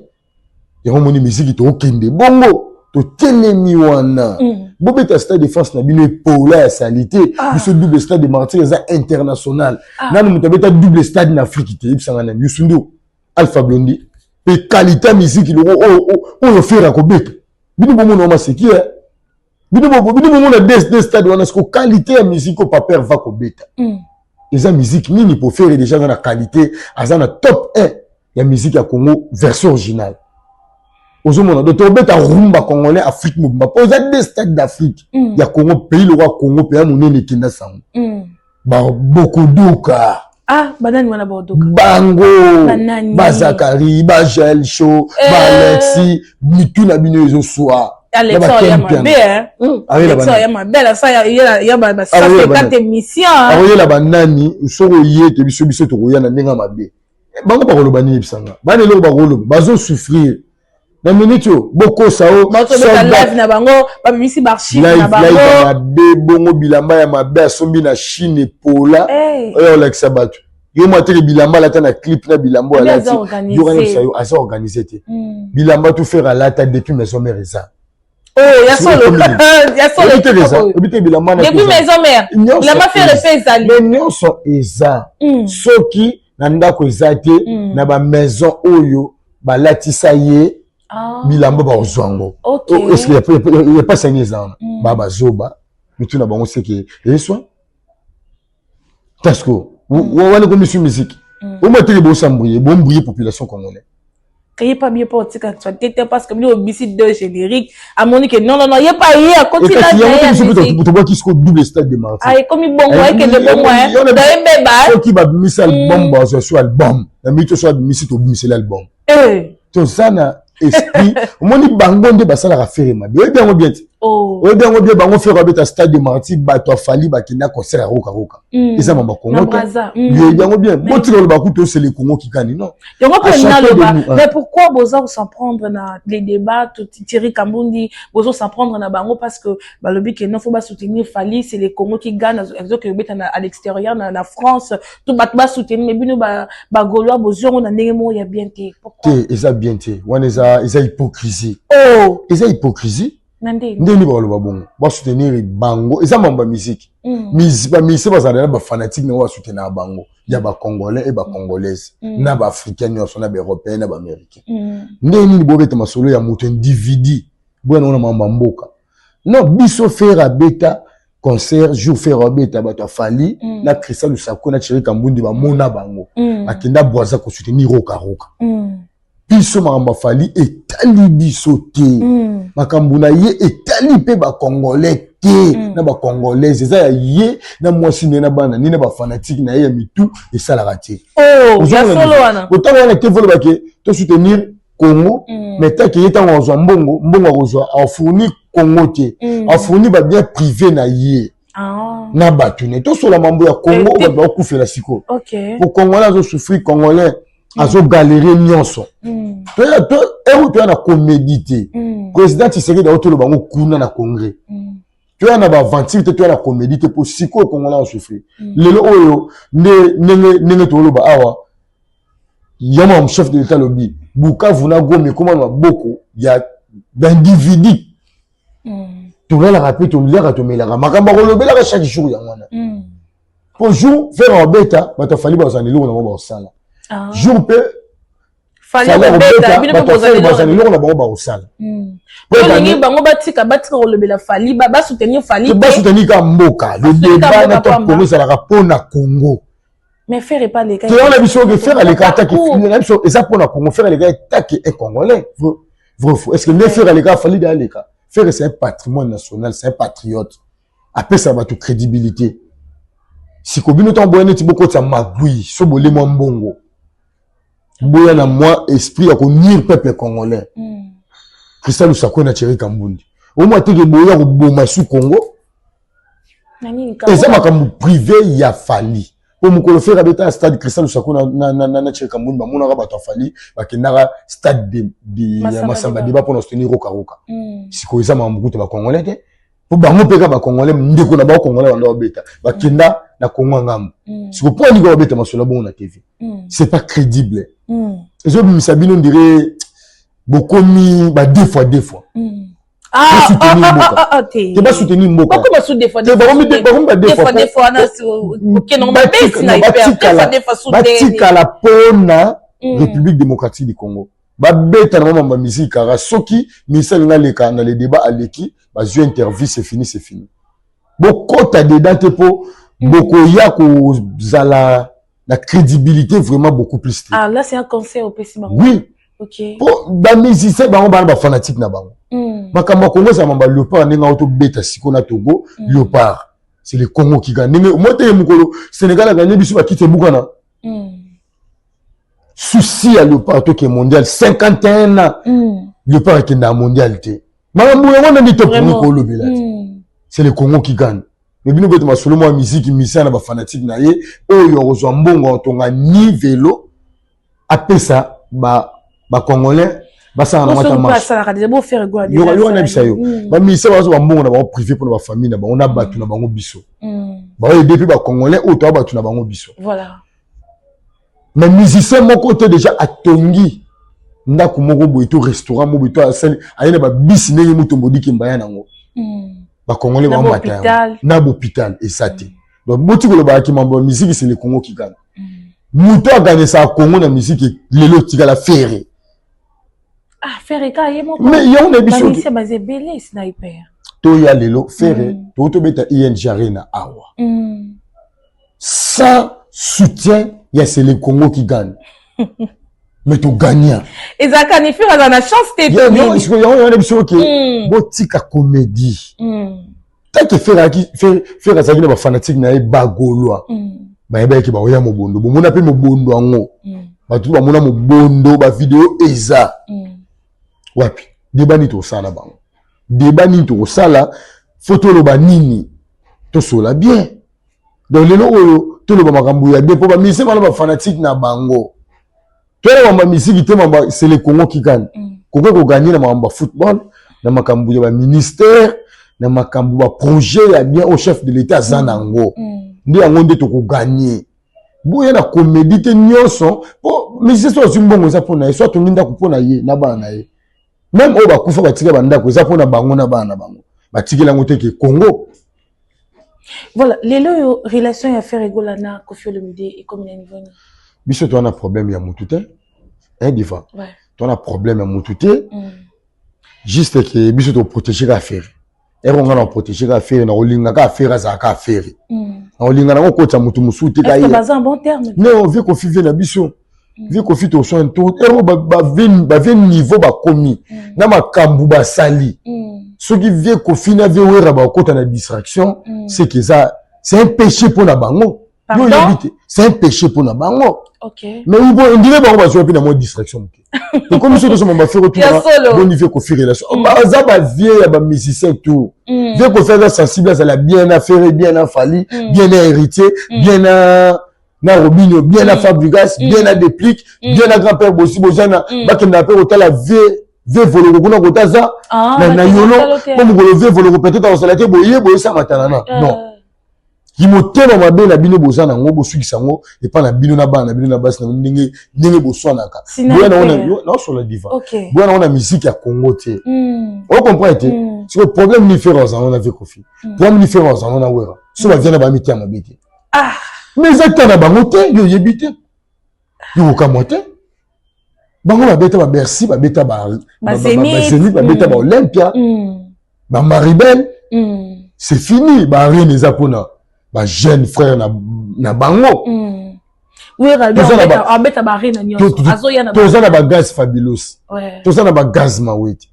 Yango moni musique tokende bongo totelemi wana. Bobeta stade de France na bino epola ya salite. Biso double stade de martyr eza international. Nanu moto abeta double stade na Afrique te, yebisanga nani? Youssou N'Dour, Alpha Blondy. Pe qualité ya musique loko oyo Ferre akobeta. Bino bomona maseki eh. Bino bomona des stade wana siko qualité ya musique oyo Papa va kobeta. Eza musique nini po Ferre déjà aza na qualité, aza na top 1 ya musique ya Congo version originale. Ozomona donc tobeta rumba congolais Afrique mobimba po eza deux stades d'Afrique ya Congo, pays lokwa Congo pays ya monene ekenda sango. Ba bokoduka. Ah, banani wana bokoduka? Bango. Banani? Ba Zakari, ba Jael Show, ba Alexis, mitu na bino ezoswa. Alexa ya mabe hein. Alexa ya mabe la sa ya ya ba ba 150 émission. Akoyela banani soko ye te biso biso tokoya na ndenge mabe. Bango bakoloba nini bisanga? Bana eloko bakoloba, bazo souffrir. Na minute oyo bokosa o bazobeta live na bango, babimisi ba archive na bango. Live ya mabe bongo bilamba ya mabe asombi na Chine epola. Oyo olakisa bato. Yo mwa tele bilamba alata na clip na bilamba oyo alati. Yo kana bisa yo aza organisé te. Bilamba tout faire alata depuis maison mère eza. Oh, ya solo. Ya solo. Ebite bilamba na depuis maison mère. Bilamba faire pe ezali. Mais nyonso eza. Soki na ndako eza te na ba maison oyo balatisa ye bilamba bakozwa yango. Est-ce que ya pasi yango eza wana? Ba bazoba mitu na bango seke eswa. Parce que wana ekomi su musique. Omwa teke bosambrie, bombrie population congolaise. Ye pas bien pour tika actualité te parce que bino obisi deux génériques amoni que non non non ye pas ye akoti la na ye musique tobwaki siko double stade de martyr ah ekomi bongo ekende bongo hein da ebeba soki babimisi album bazwa so album na mito so abimisi tobimiseli album toza na esprit omoni bango nde basalaka Ferre mabe. Oyebi yango bien te. Oyebi yango bien bango Ferre abeta stade de martyr bato afali bakenda concert ya roka roka. Eza mama Congo te. Oyebi yango bien. Botika koloba kutu osele Congo kikani non. Yango mpe naloba mais pourquoi boza s'en prendre na les débats Thierry Kambundi bozo s'en prendre na bango parce que balobi que non faut ba soutenir Fally, c'est les Congo qui gagne ezo ke beta à l'extérieur na France tout bato ba soutenir mais bino ba ba Gaulois bozongo na ndenge moko ya bien te. Pourquoi? Te eza bien te. Wana eza eza hypocrisie. Oh, eza hypocrisie. Na ndenge nini baloba bongo? Ba soutenir bango eza mambo ya musique. Ba musicien bazala na ba fanatique na ba soutenir bango ya ba congolais et ba congolaises na ba africains nyonso na ba européens na ba américains. Ndenge nini bobeta masolo ya moto individu boya na mambo ya mboka? Non, biso Ferre abeta concert jour Ferre abeta bato afali na Christian Lusako na Thierry Kambundi bamona bango akenda Brazza ko soutenir roka roka. Biso makambo afali etali biso te. Makambo na ye etali mpe ba congolais te na ba congolaise eza ya ye na mwasi na ye na bana ni na ba fanatique na ye ya mitu esalaka te. Oh, ya solo wana. Otanga wana te volo bake to soutenir Congo, mais tant que ye tango azwa mbongo, mbongo akozwa a fournir Congo te, a fournir ba bien privé na ye. Na bato ne tosola mambo ya Congo oyo bato bakufela sikoyo. Po Congolais azo souffrir, Congolais azo galérer nyonso. Toya to ero toya na comédie te. Président Tshisekedi aotolo bango kuna na congrès. Toya na ba aventure te, toya na comédie te po sikoyo Congolais azo souffrir. Lelo oyo nde ndenge ndenge toloba awa yama chef de l'état lobi Bukavu na Goma ekoma na maboko ya d'individu. Tolalaka mpe toliaka tomelaka makambo akolobelaka chaque jour yango wana. Po jour Ferre abeta bato afali bazala na eloko na bango bakosala. Jour mpe Fally akobeta bino mpe bozala na eloko na bango bakosala. Olingi bango batika batika kolobela Fally, ba soutenir Fally te. Ba soutenir ka mboka. Le débat na top Congo ezalaka mpo na Congo. Mais Ferre pas les gars. Toyona biso que Ferre aleka atake na biso eza mpo na Congo. Ferre aleka atake un Congolais. Vrai faux. Est-ce que nde Ferre aleka Fally de aleka? Ferre c'est un patrimoine national, c'est un patriote. Apesa bato crédibilité. Siko bino ntango boya neti bokotisa magui so bolemwa mbongo. Boya na mwa esprit ya konuire peuple congolais. Christian Lusako na Thierry Kambundi. Omwa teke boya koboma su Congo. Eza makambo privé ya Fally. Po mokolo Ferre abeta stade Christian Lusako na Cheka Mbuni, bamonaka bato ya Fally bakendaka stade de ya Masamba Débat mpona soutenir Roka Roka. Sikoyo eza makambo kuta bacongolais te, po bango mpe kaka bacongolais, ndeko na bango congolais banda babeta, bakenda na Kongo ya ngambo. Sikoyo mpo alinga babeta masolo bongo na TV, c'est pas crédible. Ezobimisa bino ndire bokomi ba deux fois deux fois. Basoutenir mboka te, basoutenir mboka te, bakomi ba deux fois, batikala mpona République démocratique du Congo. Babeta na mamamba misiki kaka soki ministre alingi aleka na le débat, aleki, bazwi interview, c'est fini, c'est fini. Bokota dedans te, mpo bokoya kozala na crédibilité vraiment beaucoup plus te. Ah là, c'est un conseil opesi bango? Oui. Ok. Po bamusicien bango bana bafanatique na bango. Makambo ya Congo ezala mamba Léopard, ndenge ao tobeta siko na Togo. Léopard, c'est le Congo qui gagne. Ndenge mo te, mokolo Sénégal aganye biso, bakiti ebukana. Souci ya Léopard, toke mondial. 51 ans Léopard akende ya mondial te. Makambo yango nde tokomi kolobela te. C'est le Congo qui gagne. Mais bino bete masolo mwa musique, misia na bafanatike na ye oyo akozwa mbongo atonga ni velo apesa bacongolais basala na mata marche. Yo wana bisa yo bamusicien bazwa bambongo na bango privé mpona bafamille na bango na bato na bango. Biso baoyede mpe bacongolais oyo toya bato na bango biso. Mais musicien moko te déjà atongi ndako moko boye to restaurant moko boye to asali aye na babisi ndenge Mutombo Dikemba ya nango, bacongolais bamata yango na bahôpital eza te. Donc boti kolobaka mambo ya musique, c'est le Congo qui gagne. Moto aganisaka Congo na musique lelo etikala Ferre. Ah, Ferre ka ye moko? Mais yango na biso. Baza ebele, Sniper. Toya lelo Ferre, tokotobeta ING Arena awa sans soutien ya c'est le Congo qui gagne, mais togagna. Ezalaka ni Ferre aza na chance te? Yango wana biso oke botika comédie. Tant que Ferre azalaki na bafanatike na ye bagaulois, bayebaki baoya mobondo, bomona mpe mobondo yango, bato bamona mobondo, bavideo eza wapi? Débat nini tokosala na bango? Débat nini tokosala? Fo toloba nini? Tosola bien. Donc lelo oyo toloba makambo ya bien mpo bamusicien bana bafanatike na bango. Toyala makambo ya misiki te, mambo c'est le Congo qui gagne. Congo ekoganye na makambo ya football, na makambo ya baministère, na makambo baprojet ya bien au chef de l'État aza nango. Nde yango nde tokoganye. Boya na comédie te nyonso, mpo musicien so azwi mbongo eza mpo na ye, so atongi ndako mpo na ye na bana na ye. Même oyo bakufa batika bandako eza mpo na bango na bana na bango, batikeli yango te ke Congo. Voilà, lelo oyo relation ya Ferre Gola na Koffi Olomide ekomi na niveau nini? Biso toza na problème ya mutu te, hein, diva. Toza na problème ya mutu te. Juste ke biso toprotege ka Ferre. Ero nga na protege ka Ferre, na kolinga ka Ferre, azalaka Ferre. Na kolinga nango okotisa mutu mosusu te. Ka ye baza en bon terme? Non, vieux Koffi, vieux na biso, vieux Koffi, toso tour ero bavie niveau bakomi na makambo basali. Soki vieux Koffi na vieux Wera bakota na distraction, c'est que eza, c'est un péché mpona bango. Yo oyebi te, c'est un péché mpona bango. Mais ondire bango bazwa mpe na mwa distraction moke. Ekomi so tosoma baFerre otuna boni vieux Koffi relation. Baza bavieux ya bamusicien tout. Vieux Koffi aza sensible, azala bien na Ferre, bien na Fally, bien na Héritier, bien na Robinio, bien na Fabrigas, bien na Déplique, bien na grand père Bosi Bozana. Bakendaka mpe kotala vieux Voloko kuna kota aza na yolo, mpo mokolo vieux Voloko peut-être akozala te boye boyesamatana na non ki motema mabe na bino boza nango, bosukisa yango epai na bino na bana na bino na basi na bino, ndenge boswanaka. Boya nango naosola diva, boya nango na musique ya Congo te. Ocomprendre te? Siko problème ni Ferre azango na vieux Koffi, problème ni Ferre azango na Wera, so bavia na bamitema mabe te. Mais eza ta na bango te. Yo oyebi te, yo kokamwa te. Bango babeta baBercy, babeta baZénith, babeta baOlympia, baMaribel, c'est fini. Baarène eza mpona bajeune frère na bango. Toza na bagaz Fabulous, toza na bagaz Mawete,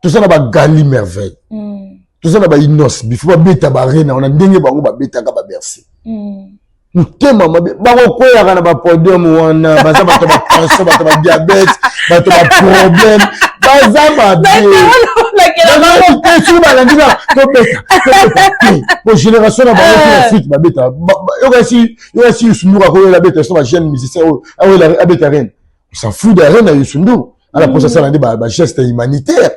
toza na bagali Merveille, toza na bainos bifo babeta baarène wana ndenge bango babetaka baBercy. Motema mabe, bakokweyaka na bapodium wana. Baza bato batension, bato badiabète, bato baproblème, baza mabe. Soki balandi na tobeta tobeta te po génération na bango ti na Afrique babeta yokasi yokasi Youssou N'Dour akoyela abeta so ba jeune musicien oyo akoyela abeta reine, on s'en fout de reine ya Youssou N'Dour. Ala posa sala nde ba geste humanitaire,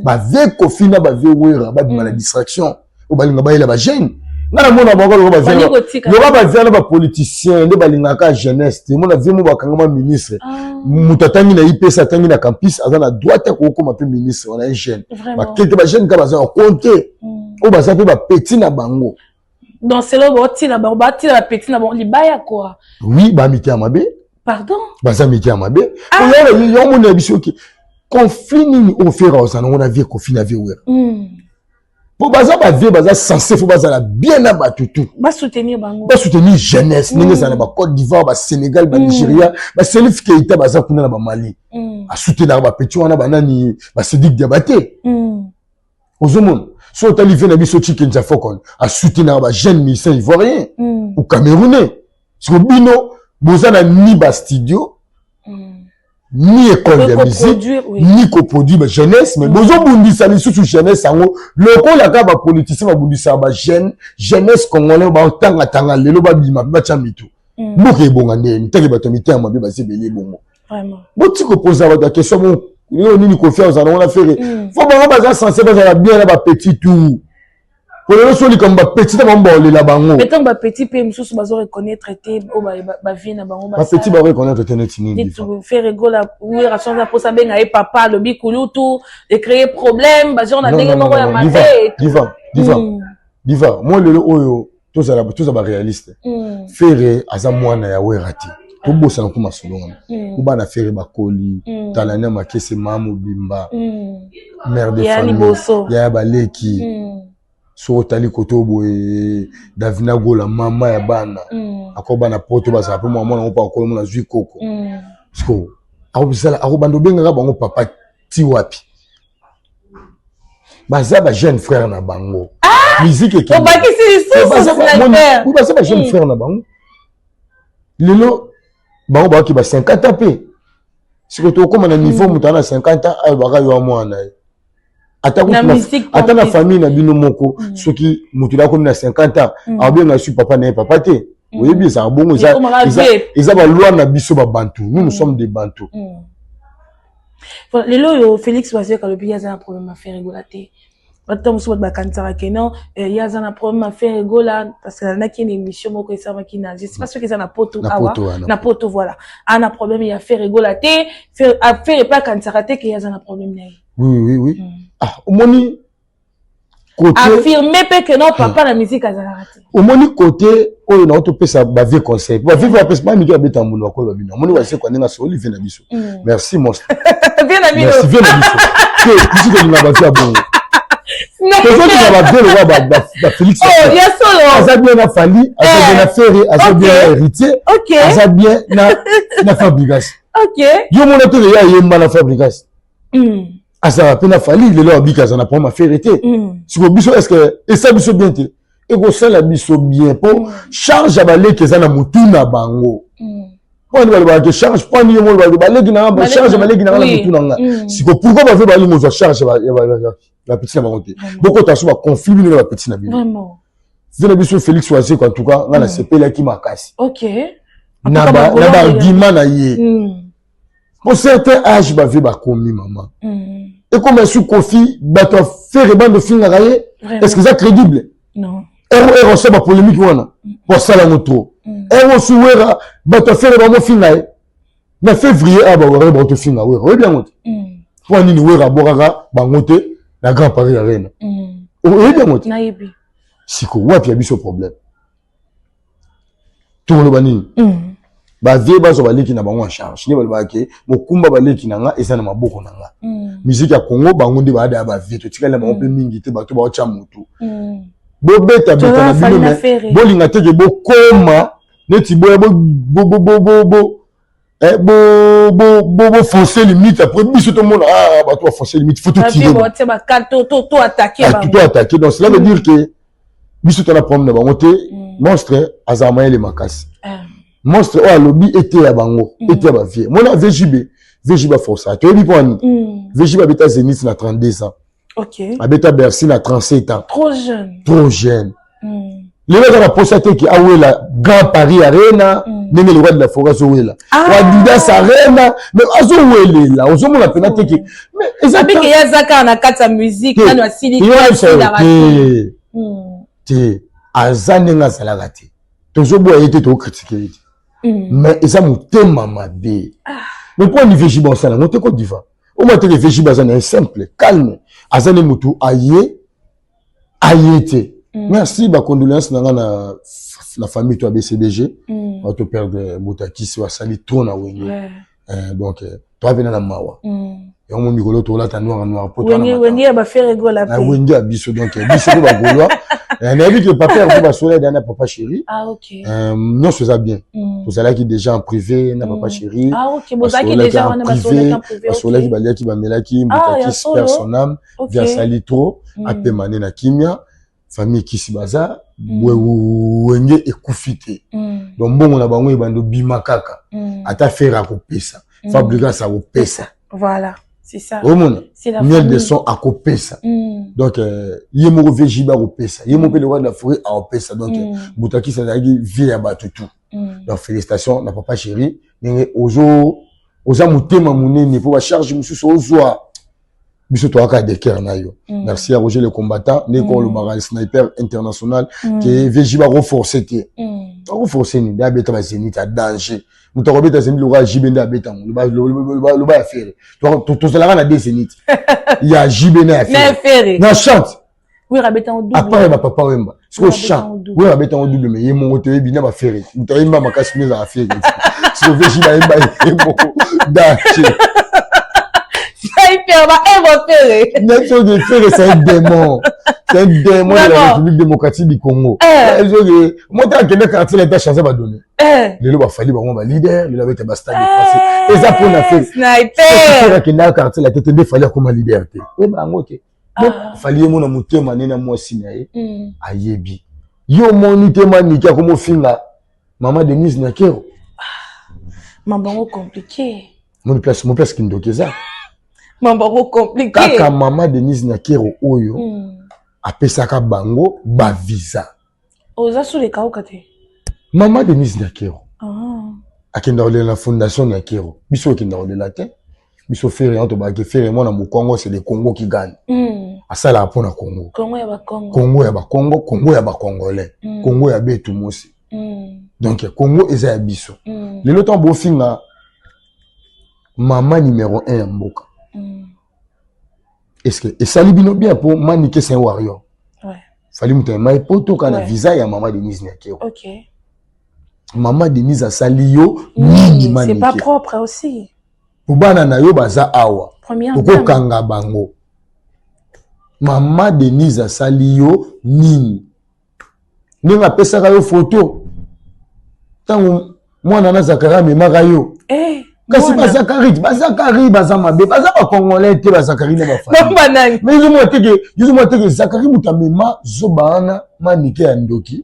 bavie Koffi na bavie Wera babima na distraction oyo balinga bayela ba jeune. Nga namona bango lokola bavie, bavie na bapoliticien nde balingaka jeunesse te. Mona vie mo bakangama ministre, moto atangi na IPS, atangi na campus, aza na droit ya kokoma mpe ministre wana. Un jeune bakete, bajeune ka baza bakonte oyo baza mpe bapeti na bango. Donc selo baotila bango, batila bapeti na bango libaya quoi. Oui, bamite ya mabe. Pardon. Baza mite ya mabe. Yo mona biso oke conflit nini oyo Ferre ozala nango na vie Koffi na vie Wera, po baza bavie, baza censé fo bazala bien na bato tout. Basoutenir bango. Basoutenir jeunesse ndenge ezala na bacôte d'Ivoire, basénégal, banigeria, baselif Keita baza kuna na bamali, asoutenaka bapeti wana banani, basedik Diabate. Ozomona so otali vie na biso Chikenza Fokon asoutenaka bajeune musicien ivoirien ou camerounais. Siko bino boza na ni bastudio, ni école ya musique, ni koproduire bajeunesse, mais bozobundisa lisusu jeunesse yango lokola kaka bapoliticien babundisaka bajeune. Jeunesse congolais baotangatanga lelo babima mpe batya mitu, mboka ebonga ndeni ntake bato ya mitema mabe baza ebele ebongo. Boti kopoza bato ya question mo oyo nini Koffi ozala nango na Ferre. Fo bango baza censé bazala bien na bapetit tout, po lelo so likambo bapetit na bango baolela bango. Mais ntango bapetit mpe mosusu bazo reconnaître te oyo bavie na bango. Bapetit bareconnaître te neti nini? Ferre Gola, Wera so aza mposa abenga ye papa, alobi kulutu, ecréer problème, bagenre na ndenge moko ya mabe. Diva, diva, diva, moi lelo oyo tozala, tozala baréaliste. Ferre aza mwana ya Wera te, tobosana ku masolo wana. Po bana Ferre bakoli, tala na makese ma mobimba, mère de famille, yaya baleki. Soki otali kote oyo boye, Davina Gola, mama ya bana, ako bana poto bazala mpe mwa mwana ngo mpo akolo mona azwi koko. Siko akobisala, akobanda obengaka bango papa ti wapi? Baza ba jeune frère na bango. Musique ekende, baza ba jeune frère na bango. Lelo bango baoki ba 50 ans mpe sikoyo tokóma na niveau moto ana 50 ans alobaka yo mwana ye. Ata na famille na bino moko, soki moto akomi na 50 ans, akobenga su papa na ye papa te. Oyebi ezalaka bongo, eza baloi na biso babantu. Nous, nous sommes des Bantu. Lelo oyo Félix Wazekwa alobi ye aza na problème ya Ferre Gola te. Bato mosusu bato bakanisaka ke non, ye aza na problème ya Ferre Gola, parce que alandaki na émission moko esalamaki na, je sais pas soki eza na poto awa, na poto. Voilà, aza na problème ya Ferre Gola te. Ferre mpe akanisaka te ke ye aza na problème na ye. Oui, ah, omoni côté affirme mpe ke non, papa na musique azalaka te. Omoni côté oyo na topesa bavie conseil, bavie bapesa bamiki babeta mbulu bakoyo babino. Omoni Wazekwa ndenge asoli vie na biso. Merci monstre. Vie na bino. Merci vie na biso te. Biso tolinga bavie ya bongo, tozolinga bavie lokwa bafélix. Aza bien na Fally, aza bien na Ferre, aza bien na Héritier, aza bien na Fabrigas. Yo mona te ye ayemba na Fabrigas, azala mpe na Fally. Lelo abiki aza na problème affaire te. Sikoyo biso, est ce que esa biso bien te? Ekosala biso bien mpo charge ya baleki eza na motu na bango. Mpo ani balobaka ke charge, mpo ani yo mo olobaka baleki na nga, charge ya baleki na nga na motu na nga. Sikoyo pourquoi bave balingi ozwa charge ya bapeti na bango te? Bokota so baconflit bino na bapeti na bino. Zela biso Félix Wazekwa, en tout cas nga nasepelaki makasi na baargument na ye. Po certain âge bavie bakomi mama, ekoma su Koffi, bato ya Ferre bando ofingaka ye, est ce que eza crédible? Ero osala bapolémique wana po asala yango trop. Ero osu Wera, bato ya Ferre bamofinga ye na février awa, bawera baotofinga Wera, oyebi yango te? Mpo nini Wera abwakaka bango te na Grand Paris Arena? Oyebi yango te? Siko wapi ya biso problème? Tokoloba nini? Bavie bazwa baleki na bango en charge. Nde balobaka ke mokumba baleki na nga eza na maboko na nga. Musique ya Congo, bango nde baada ya bavie, totikali na bango mpe mingi te. Bato baotya motu, bobetabeta na bino, me bolinga te ke bokoma neti boya bofonce limite. Après biso tomona bato bafonce limite, faut totirer, to attaquer. Donc cela veut dire que biso tona problème na bango te. Monstre azala mayele makasi. Monstre oyo alobi eteya bango, eteya bavie. Mona VJB, VJB aforsa, toyebi mpo ani VJB abeta Zénith na 32 ans. Okay. Abeta Bercy na 37 ans. Trop jeune. Trop jeune. Lelo aza na posa te ke awela Grand Paris Arena ndenge le roi de la forêt azowela. Ah. Adidas Arena mais azowelela ozomona mpena te ke mais eza Abike ye aza kaka na kati ya musique nanu asili te te aza ndenge azalaka te tozoboya ye te tokritike ye te mais eza motema mabe. Mais mpo Olivier Jiba osala yango te Côte d'Ivoire omona te ke Vieux aza na ye simple calme aza nde motu aye aye te. Merci bacondoléance na nga na famille to ya BCBG bato perdre motakisi asali trop na Wenge. Donc toa pena na mawa yango mikolo tolata noir noir po Wenge ya baFerre Gola. Na Wenge ya biso donc biso mpe bagaulois nayebi ke papa yango basola na papa chéri. Ah, okay. Nyonso eza bien. Tozalaki déjà en privé na papa chéri. Ah, ok, bozalaki déjà wana basolaki en privé. Basolaki baliaki bamelaki. Motakisi père son âme vi asali trop apema nde na kimia. Famille kisi baza Wenge ekufi te donc mbongo na bango ebanda obima kaka ata Ferre akopesa, Fabregas akopesa. Voilà, c'est ça. Omona Miel de Son akopesa donc ye moko vieux JB akopesa ye moko mpe le roi de la forêt akopesa donc Butakisi azalaki vie ya bato tout. Donc félicitation na papa chéri ndenge ozo oza motema monene mpo bacharge mosusu ozwa biso toyaka de cœur na yo. Merci à Roger le combattant ndenge olobaka sniper international ke VJ bakoforce te akoforce nini nde abeta bazénith ya danger. Moto akobeta zénith lokola JB nde abeta yango loba ya Ferre. Tozalaka na deux zénith ya JB na ya Ferre na chante à part ya bapapa Wemba. Sikoyo chant oyo abeta yango double mais ye moko toyebi na baFerre moto ayemba makasi nde ezala Ferre. Sikoyo VJ bayemba ye moko danger. Sniper, ba Evo Ferre. Soki Ferre, c'est un démon. C'est un démon de la République démocratique du Congo. Soki moto akende quartier na chance badonné. Lelo bafali bango ba leader, lelo abeta ba stade français. Eza mpona Ferre. Sniper. Akendaka quartier la te nde Fally akoma leader te. Oyeba yango te. Fally ye mona motema nde na mwasi na ye ayebi. Yo omoni te Maniki akomofinga mama Denise Nyakero. Mambango compliqué. Moni place mo place kindoki eza. Mambango compliqué. Kaka mama Denise Nyakero oyo apesaka bango bavisa. Oza suleka oka te. Mama Denise Nyakero akenda kolela na fondation Nyakero. Biso okenda kolela te. Biso Ferre yango tobaki Ferre mwana mokongo, c'est le Congo qui gagne. Asalaka mpona Congo. Congo ya bakongo. Congo ya bakongo, Congo ya bacongolais, Congo ya betu mosi. Donc Congo eza ya biso. Lelo ntango bofinga mama numéro 1 ya mboka, est ce que esali bino bien? Mpo Manike c'est un warrior. Fally moto ya mai po toka na visa ya mama Denise Nyakero. Mama Denise asali yo nini? C'est pas propre aussi. Po bana na yo baza awa tokokanga bango. Mama Denise asali yo nini? Ndenge apesaka yo foto ntango mwana na Zakari amemaka yo kasi bazakari bazakari baza mabe baza bacongolais te bazakari na bafamille. Mais yozomona teke Zakari moto amema zoba wana Manike ya ndoki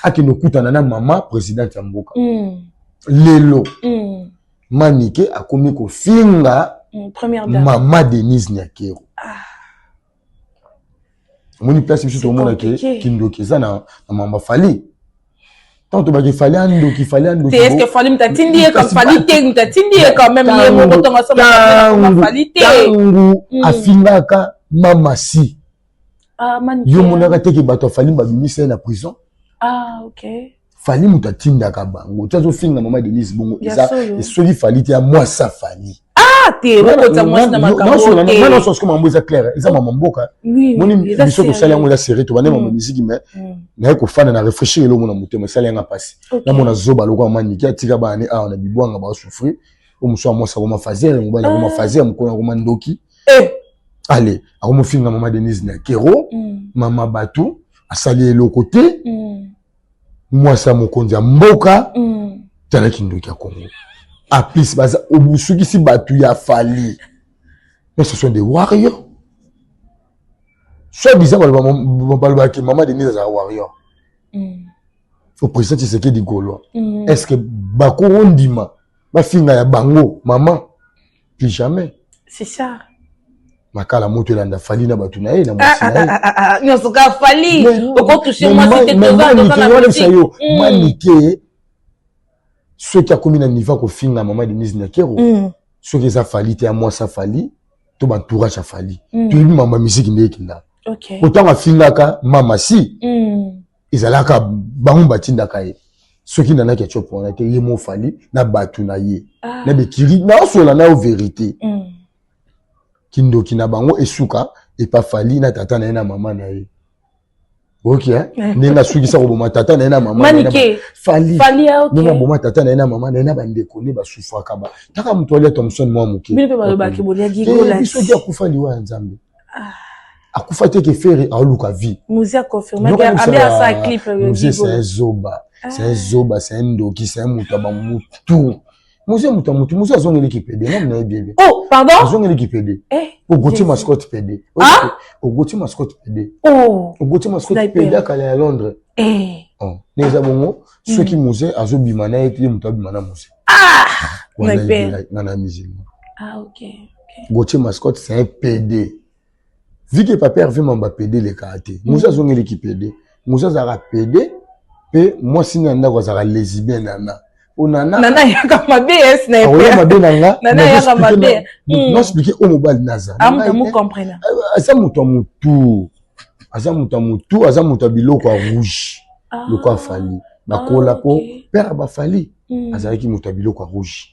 akende okutana na mama présidente ya mboka. Lelo Manike akomi kofinga mama Denise Nyakero. Omoni place biso tomona ke kindoki eza na mama Fally. Ntango tobaki Fally andoki Fally andoki. Est-ce que Fally mutu atindi ye comme Fally te mutu atindi ye quand même ye moko ntongo asoma Fally te. Ntango afingaka mama si yo monaka teke bato ya Fally babimisa ye na prison. Ah, ok. Fally moto atindaka bango ti azofinga mama Denise bongo eza soki Fally te ya mwasa Fally. Ah te, okota mwasi na makambo te. Nyonso siko mambo eza clair eza mama mboka moni biso tosali yango eza série tobande mama misiki mais naye kofanda na réfléchir elongo na motema esali yanga mpasi namona zoba lokola Maniki atika bana ne awa na bibwanga basouffrir o mosu ya mwasi akoma fazer mobali akoma fazer mokolo akoma ndoki. Ale akomofinga mama Denise na kero mama bato asali eloko te mwasi ya mokonzi ya mboka. Tala kindoki ya Congo aplis baza obusukisi bato ya Fally mais ce sont des warriors soit disant balobaki mama Denise azala warrior au président Tshisekedi gaulois. Est ce que bakokondima bafinga ya bango mama? Plus jamais. C'est ça. Makala moto elanda Fally na bato na ye na mwasi na ye. Ah, ah, nyonso kaka Fally okotouche mwasi te toza yo Manike soki akomi na niveau kofinga mama Denise Nyakero soki eza Fally te ya mwasi afali to baentourage ya Fally, toyebi mama misiki nde ekenda otango afingaka mama si ezalaka bango batindaka ye. Soki Nana Ketchup wana te, ye mo Fally na bato na ye na bekiri naosola na yo vérité, kindoki na bango esuka epa Fally na tata na ye na mama na ye. Ok, ndenge asukisa koboma tata na ye na mama Fally, ndenge aboma tata na ye na mama na ye na bandeko nde basufraka ba taka moto alia Thomson mwa moke. Biso ti akufa liwa ya Nzambe, akufa te ke Ferre aoluka vie. Mzee c'est un zoba, c'est un zoba, c'est un ndoki, c'est un moto ya bamutu. Mzee moto ya mutu. Mzee azongeliki pede nani nayebi ebe. Oh pardon, azongeliki pede ogoti mascotte pede, ogoti mascotte pede, ogoti mascotte pede akala ya Londres. Nde eza bongo. Soki Mzee azobima na ye te, ye moto abima na Mzee nga na musulman. Gauthier Mascotte, c'est un PD. Vu que papa Hervé Mamba PD elekaka te, Mzee azongeliki PD. Mzee azalaka PD mpe mwasi na ndako azalaka lesbien. Nana o nana. Nana yaka mabe esi na oya mabe na nga. Nana yaka mabe. Naexpliquer oyo mobali naza. Aza moto ya motu, aza moto ya motu, aza moto ya biloko ya rouge lokola Fally. Bakola po père bafali azalaki moto ya biloko ya rouge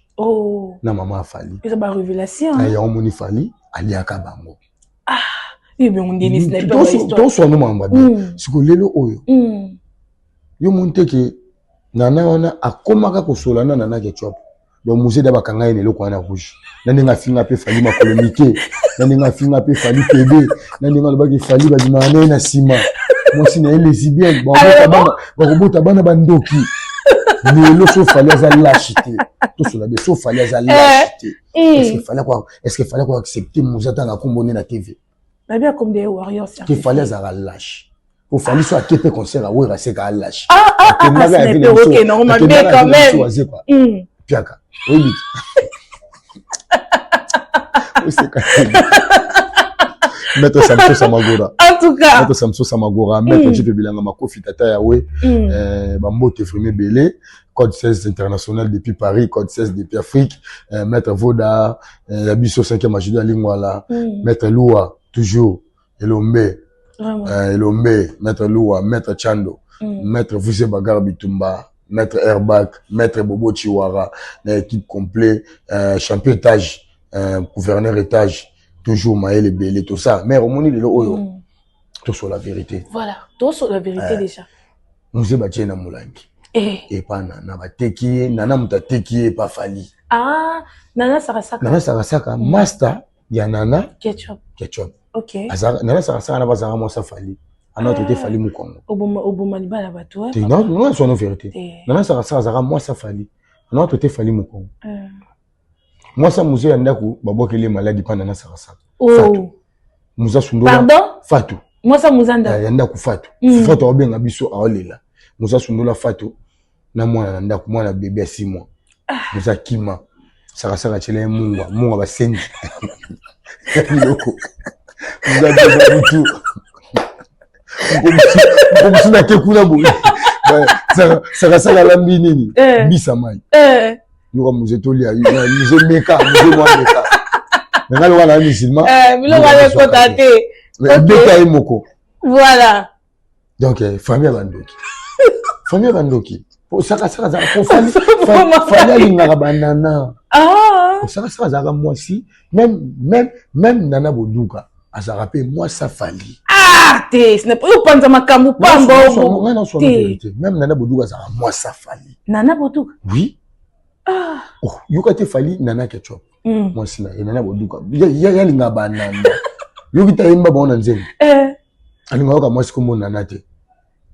na mama afali. Yango moni Fally aliaka bango. Toswano makambo bien. Siko lelo oyo yo moni te ke Nana wana akomaka kosola na Nana Ketchup. Donc Mzee da bakanga ye na eloko wana rouge, na ndenge afinga mpe Fally makolo mike, na ndenge afinga mpe Fally pede, na ndenge alobaki Fally babimaka na ye na nsima, mwasi na ye lesbienne, bakobota bana bandoki. Lelo so Fally aza lâche te, tosola be, so Fally aza lâche te, est ce que Fally koaccepter Mzee atanga kombo nde na TV? Ke Fally azalaka lâche po Fally so ake mpe concert awera aseka alâche. Azekwa piaka oyebi oseka. Maître Samso Samagora. En tout cas. Maître Samso Samagora, Maître Jipe Bilanga Makofi Tata Yawe, Bambote Frimé Belé, Code 16 international depuis Paris, Code 16 depuis Afrique, Maître Voda, Yabiso 5e Majudo Alingwala, Maître Loua, toujours, Elombe, Elombe, Maître Loua, Maître Chando, Maître Vuse Bagar Bitumba, Maître Airbag, Maître Bobo Chiwara, équipe complet, champion étage, gouverneur étage, toujours Maël Belé, tout ça. Mais omoni lelo oyo, tout sur la vérité. Voilà, tout sur la vérité déjà. Mzee batie na molangi. Epa Nana bateki ye, Nana moto ateki ye epa Fally. Ah, Nana Sakasaka. Nana Sakasaka, master ya Nana Ketchup. Ketchup. Ok. Nana Sakasaka na bazalaka mwasi afali. Ana tote Fally mokongo. Oboma oboma libala bato. Te, non, non, sono vérité. Nana Sakasaka azalaka mwasi afali. Ana tote Fally mokongo. Mwasi ya Mzee ya ndako babwakeli ye maladi mpa Nana Sakasaka. Oh. Muza sundola. Pardon? Fatu. Mwasi Mzee ndako. Ya ndako Fatu. Fatu aobenga biso aolela. Mzee sundola Fatu na mwana na ndako, mwana bébé ya 6 mois. Mzee akima. Sakasaka tiela ye mungwa, mungwa basengi. Biloko. Mzee abeba butu. Mokomosu nake kuna boye. Sakasaka alambi nini? Mbisa mai. Yoka Mzee tolia, Mzee meka, Mzee mwa meka. Me nga lokola na musulman. Biloko wana ekota te. Ebeta ye moko. Voilà. Donc famille ya bandoki. Famille ya bandoki. Osakasaka azalaka po Fally alingaka banana. Osakasaka azalaka mwasi même Nana Boduka azalaka mpe mwasi afali. Ah te, ce n'est pas opanza makambo pamba. Ngai naswana vérité. Même Nana Boduka azalaka mwasi afali. Nana Boduka. Oui. Ah. Oh, yoka te Fally Nana Ketchup. Mwasi na ye Nana Boduka. Yalinga banana. Yoki ta yemba bango na nzembo. Alinga yoka mwasi kombo Nana te.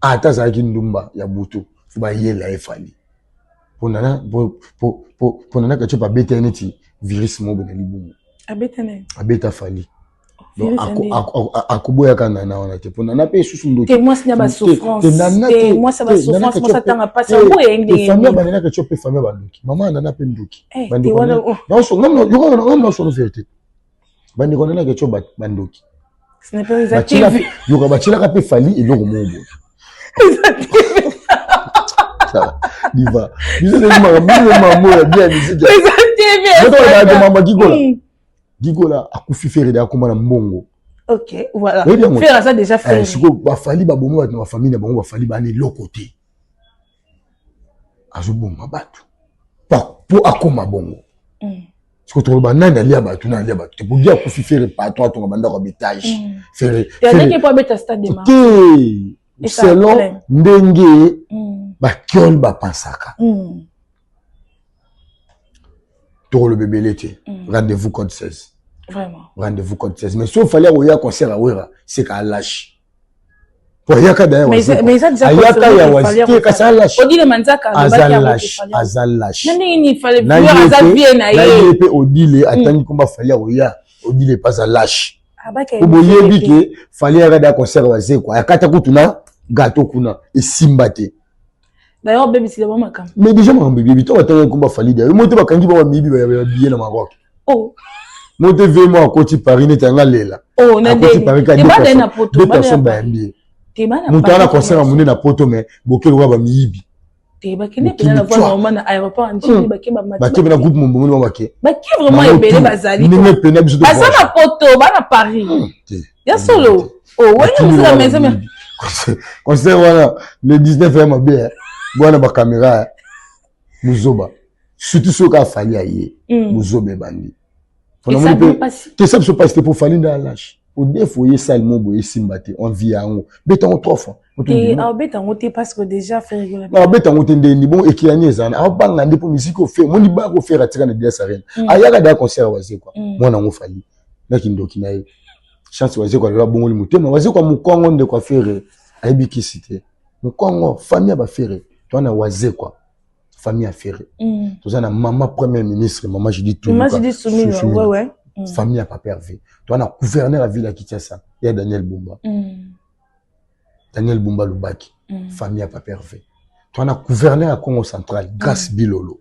Ata azalaki ndumba ya butu, fo bayela ye Fally. Po Nana po Nana Ketchup abeta ye neti virus moko na libumu. Abeta nani? Abeta Fally. Donc akoboyaka Nana wana te po Nana mpe esusu ndoki. Te mwasi na ba souffrance. Te mwasi ba souffrance, mwasi atanga pasi oboya ndenge. Famille ba Nana Ketchup mpe famille ba ndoki. Mama Nana mpe ndoki. Bandeko. Nga nasono vérité. Bandeko nana ketchup bandoki. Yoka batielaka mpe Fally eloko moko boye. Diva. Biso nde makambo makambo ya bien musique. Mama Gigola. Gigola akufi Ferre de akoma na mbongo. Ok, voilà. Ferre aza déjà Ferre. Sikoyo bafali babomi bato na bafamille na bango bafali bana eloko te. Azoboma bato. Po akoma bongo. Sikoyo tokoloba nani alia bato nani alia bato te. Bogi akufi Ferre patron atonga bandako ya betage. Ferre. Te. Selon ndenge bakiole bapansaka. Tokoloba ebele te. Rendez-vous code 16. Vraiment. Rendez-vous code 16. Mais sauf fallait oya concert à Wera, c'est qu'à lâche. Po ayaka d'ailleurs. Mais ça déjà ayaka ya wazite kasi alâche. Odile Manzaka aza lâche, aza lâche. Na ndenge ni fallait voir aza bien na ye. Na ye pe Odile atangi komba fallait oya. Odile pas a lâche. Po boyebi ke fallait ayaka da concert wazekwa. Akata kutu na gâteau kuna esimba te. D'ailleurs bebisila ba makambo. Mais déjà makambo ebebi to batanga komba Fally d'ailleurs moto bakangi ba miyibi ba ya billet na Maroc. Oh. Moto ve mo akoti Paris neti anga lela. Oh na Akoti Paris ka deux personnes bayambi ye. Moto ana concert ya monene na poto mais boke lokola ba miyibi. Te bakende mpenza na voie normal na aéroport ya Ndjili bake bamati. Bake na groupe mombomoni ba bake. Bake vraiment ebele bazali. Ndenge pena biso baza na poto ba na Paris. Ya solo. Oh wenge mosala maison mais concert wana le 19 ya mabe bwana ba caméra buzoba surtout soki afali aye buzoba ebandi te sa biso pasi te po Fally nde alâche odefo oye sale mo boye esimba te envie yango beta yango trois fois abeta yango te parce que déjà abeta yango te ndeni bon ekeyani ezana abanga nde po misiki ofere moni baka ofere atika na Adidas Arena ayaka daya concert wazekwa mwana yango Fally na kindoki na ye chance wazekwa lelo abongoli motema wazekwa mokongo ndeko afere ayebi kisi te mokongo famille ya bafere toza na wazekwa famille ya Ferre toza na mama premier ministre mama Judith Tuluka famille ya papa Hervé toza na gouverneur ya ville ya Kinshasa ya Daniel Bumba Daniel Bumba Lubaki famille ya papa Hervé toza na gouverneur ya Congo central Grace Bilolo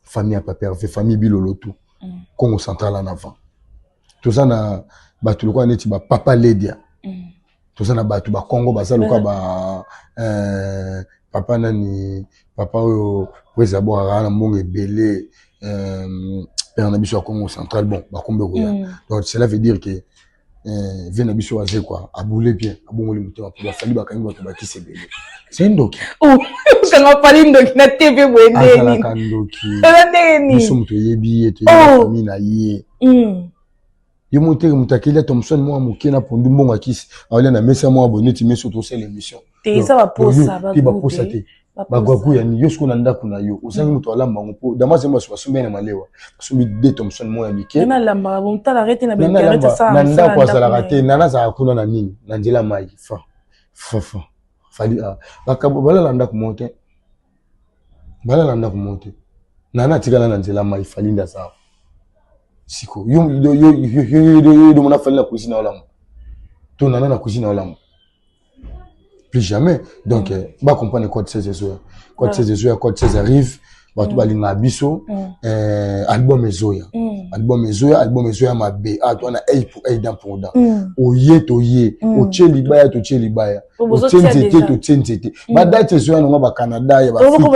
famille ya papa Hervé famille Bilolo tout Congo central en avant toza na bato lokola neti ba papa Ledia toza na bato bakongo baza lokola ba papa nani papa oyo président abwakaka na mbongo ebele père na biso ya Congo central bon bakombe koya donc cela veut dire que vie na biso aze quoi aboule bien abongoli motema po bafali bakangi bato bakisi ebele c'est ndoki okanga fali ndoki na TV boye ndenge nini azalaka ndoki biso moto oyebi ye toyebi famille na ye ye mo teke moto akeli ya Thomson mwa moke na pondu mbongo akisi aolia na mesa mwa boye neti mesa tosala émission te eza baposa te baposa te bagwagu ya yo sikoyo na ndako na yo ozangi moto alamba yango mpo damasi baso basombi na malewa basombi de Thomson mwa ya mike na ndako azalaka te nana azalaka kuna na nini na nzela mai fa fa fa fali bakabo balala ndako moko te balala ndako moko te nana atikala na nzela mai fali nde aza siko yo yo mona fali na cuisine olamba to nana na cuisine olamba plus jamais donc ba comprendre code 16 ezoya code 16 ezoya code 16 arrive bato balingaka biso album ezoya album ezoya album ezoya mabe ah to na œil pour œil dent pour dent oye toye otie libaya totie libaya otie nzete totie nzete badate ezoya nango bacanada ya badate ezoya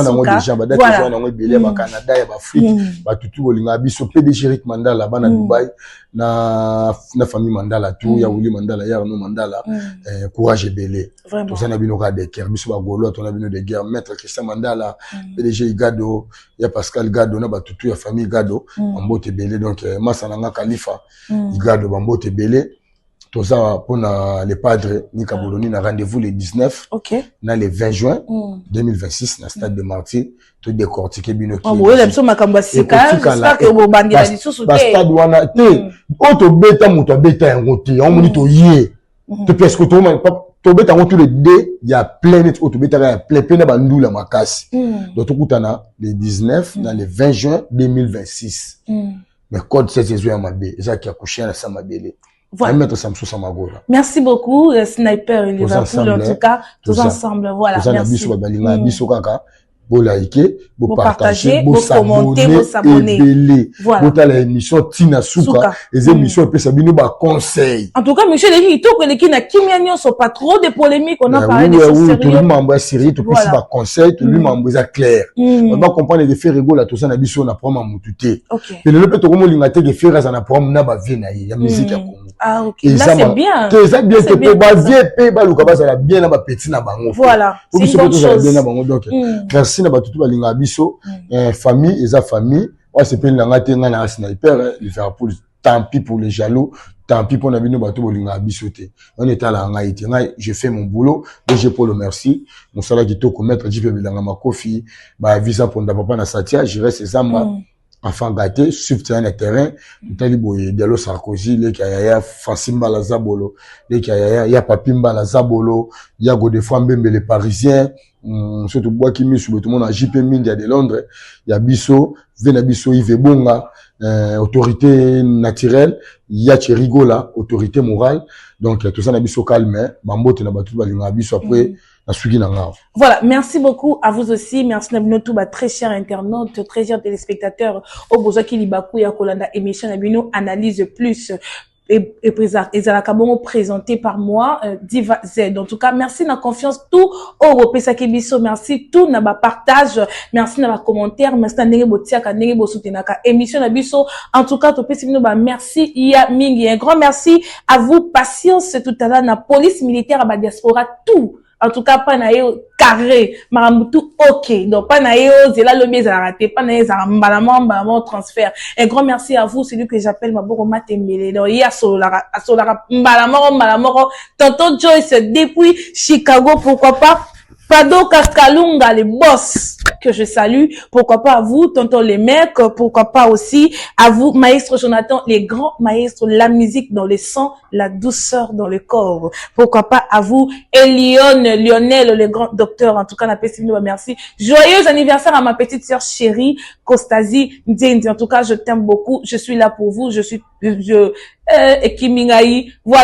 nango déjà badate ezoya nango ebele ya bacanada ya baafrike bato tu bolingaka biso PDG Rick Mandala bana Dubai na famille Mandala tout ya Willy Mandala ya Arnaud Mandala courage ebele toza na bino kaka de guerre biso bagaulois tona bino de guerre maître Christian Mandala PDG Igado ya Pascal Gado na batutu ya famille Gado bambote ebele donc masa na nga Khalifa Igado bambote ebele toza mpona le padre Nika Boloni na rendez-vous le 19 na le 20 juin 2026 na stade de Martyr to décortiquer bino boyela biso makambo ya sika j'espère que bobandela lisusu te bastade wana te oyo tobeta moto abeta yango te yango moni toye to parce que tobeta yango tous les deux ya plein neti oyo tobetaka ya plein mpe na bandula makasi donc tokutana le 19 na le 20 juin 2026 mais code 16 ezo ya mabe ezalaki ya kushia na sa mabele. Voilà. Maître Samson Samagora. Merci beaucoup, Sniper et Liverpool, en tout cas, tous ensemble. Voilà, merci. Biso balinga biso kaka. Bolike, bopartage, bosabone ebele, botala émission ntina suka. Eza émission epesa bino baconseil. En tout cas, monsieur eleki kitoko, eleki na kimia nyonso, pas trop de polémique, on a parlé de choses sérieux. Tolobi mambo ya série, topesi baconseil, tolobi mambo eza clair. Bacomprendre ke Ferre Gola, toza na biso na problème ya motu te. Pe lelo mpe tokomolinga te ke Ferre aza na problème na bavieux na ye ya musique ya Congo. Ah, ok. Là, c'est bien. Te, eza bien te, mpo bavieux mpe baluka bazala bien na bapetits na bango. Voilà. Po biso mpe tozala bien na bango. Donc merci na bato tu balingaka biso. Famille eza famille. Oyo asepeli na nga te, ngai na sniper Liverpool. Tant pis pour les jaloux, tant pis mpona bino bato bolingaka biso te. Wana etalaka ngai te. Ngai, je fais mon boulot. DG Polo, merci, mosala kitoko. Maître Jipe Bilanga Makofi, bavisa mponda papa na Satia Jires Ezamba, enfant gâté, swift ya na terrain. Totali boye Dialo Sarkozy, leki ya yaya Francis Mbala Zabolo, leki ya yaya ya Papi Mbala Zabolo, ya Godefroi Mbembe le Parisien. So tobwaki misu boye, tomona JP Mindi ya de Londres ya biso, ve na biso Yves Bonga, autorité naturelle ya Cherigola, autorité morale. Donc toza na biso calme. Bambote na bato balingaka biso. Après, nasuki na nga. Voilà, merci beaucoup à vous aussi. Merci na bino tout, ba très chers internautes, très chers téléspectateurs. Au besoin ki libaku ya kolanda émission na bino Analyse Plus et ezalaka bongo présenté par moi, Diva Z. En tout cas, merci na confiance tout oyo bopesaki biso, merci tout na ba partage, merci na ba commentaire, merci na ndenge botiaka, ndenge bosoutenaka émission na biso. En tout cas, topesi bino ba merci ya mingi. Un grand merci à vous, Patience tout à l'heure na police militaire ba diaspora tout. En tout cas, pa na ye carré, makambo tout ok. Donc pa na ye ozela lobi ezalaka te, pa na ye ezalaka mbala moko, mbala moko transfert. Un grand merci à vous, celui que j'appelle Maboko Matembele. Donc ye asololaka, asololaka mbala moko, mbala moko. Tonton Joyce depuis Chicago, pourquoi pas Padoka Kalunga, le boss que je salue. Pourquoi pas à vous, tonton les mecs. Pourquoi pas aussi à vous, maestro Jonathan, les grands maestros, la musique dans le sang, la douceur dans le corps. Pourquoi pas à vous, Elion, Lionel, le grand docteur. En tout cas, merci. Joyeux anniversaire à ma petite sœur chérie, Kostasi Ndiendi. En tout cas, je t'aime beaucoup. Je suis là pour vous. Je suis, je, Kimingaï. Voilà.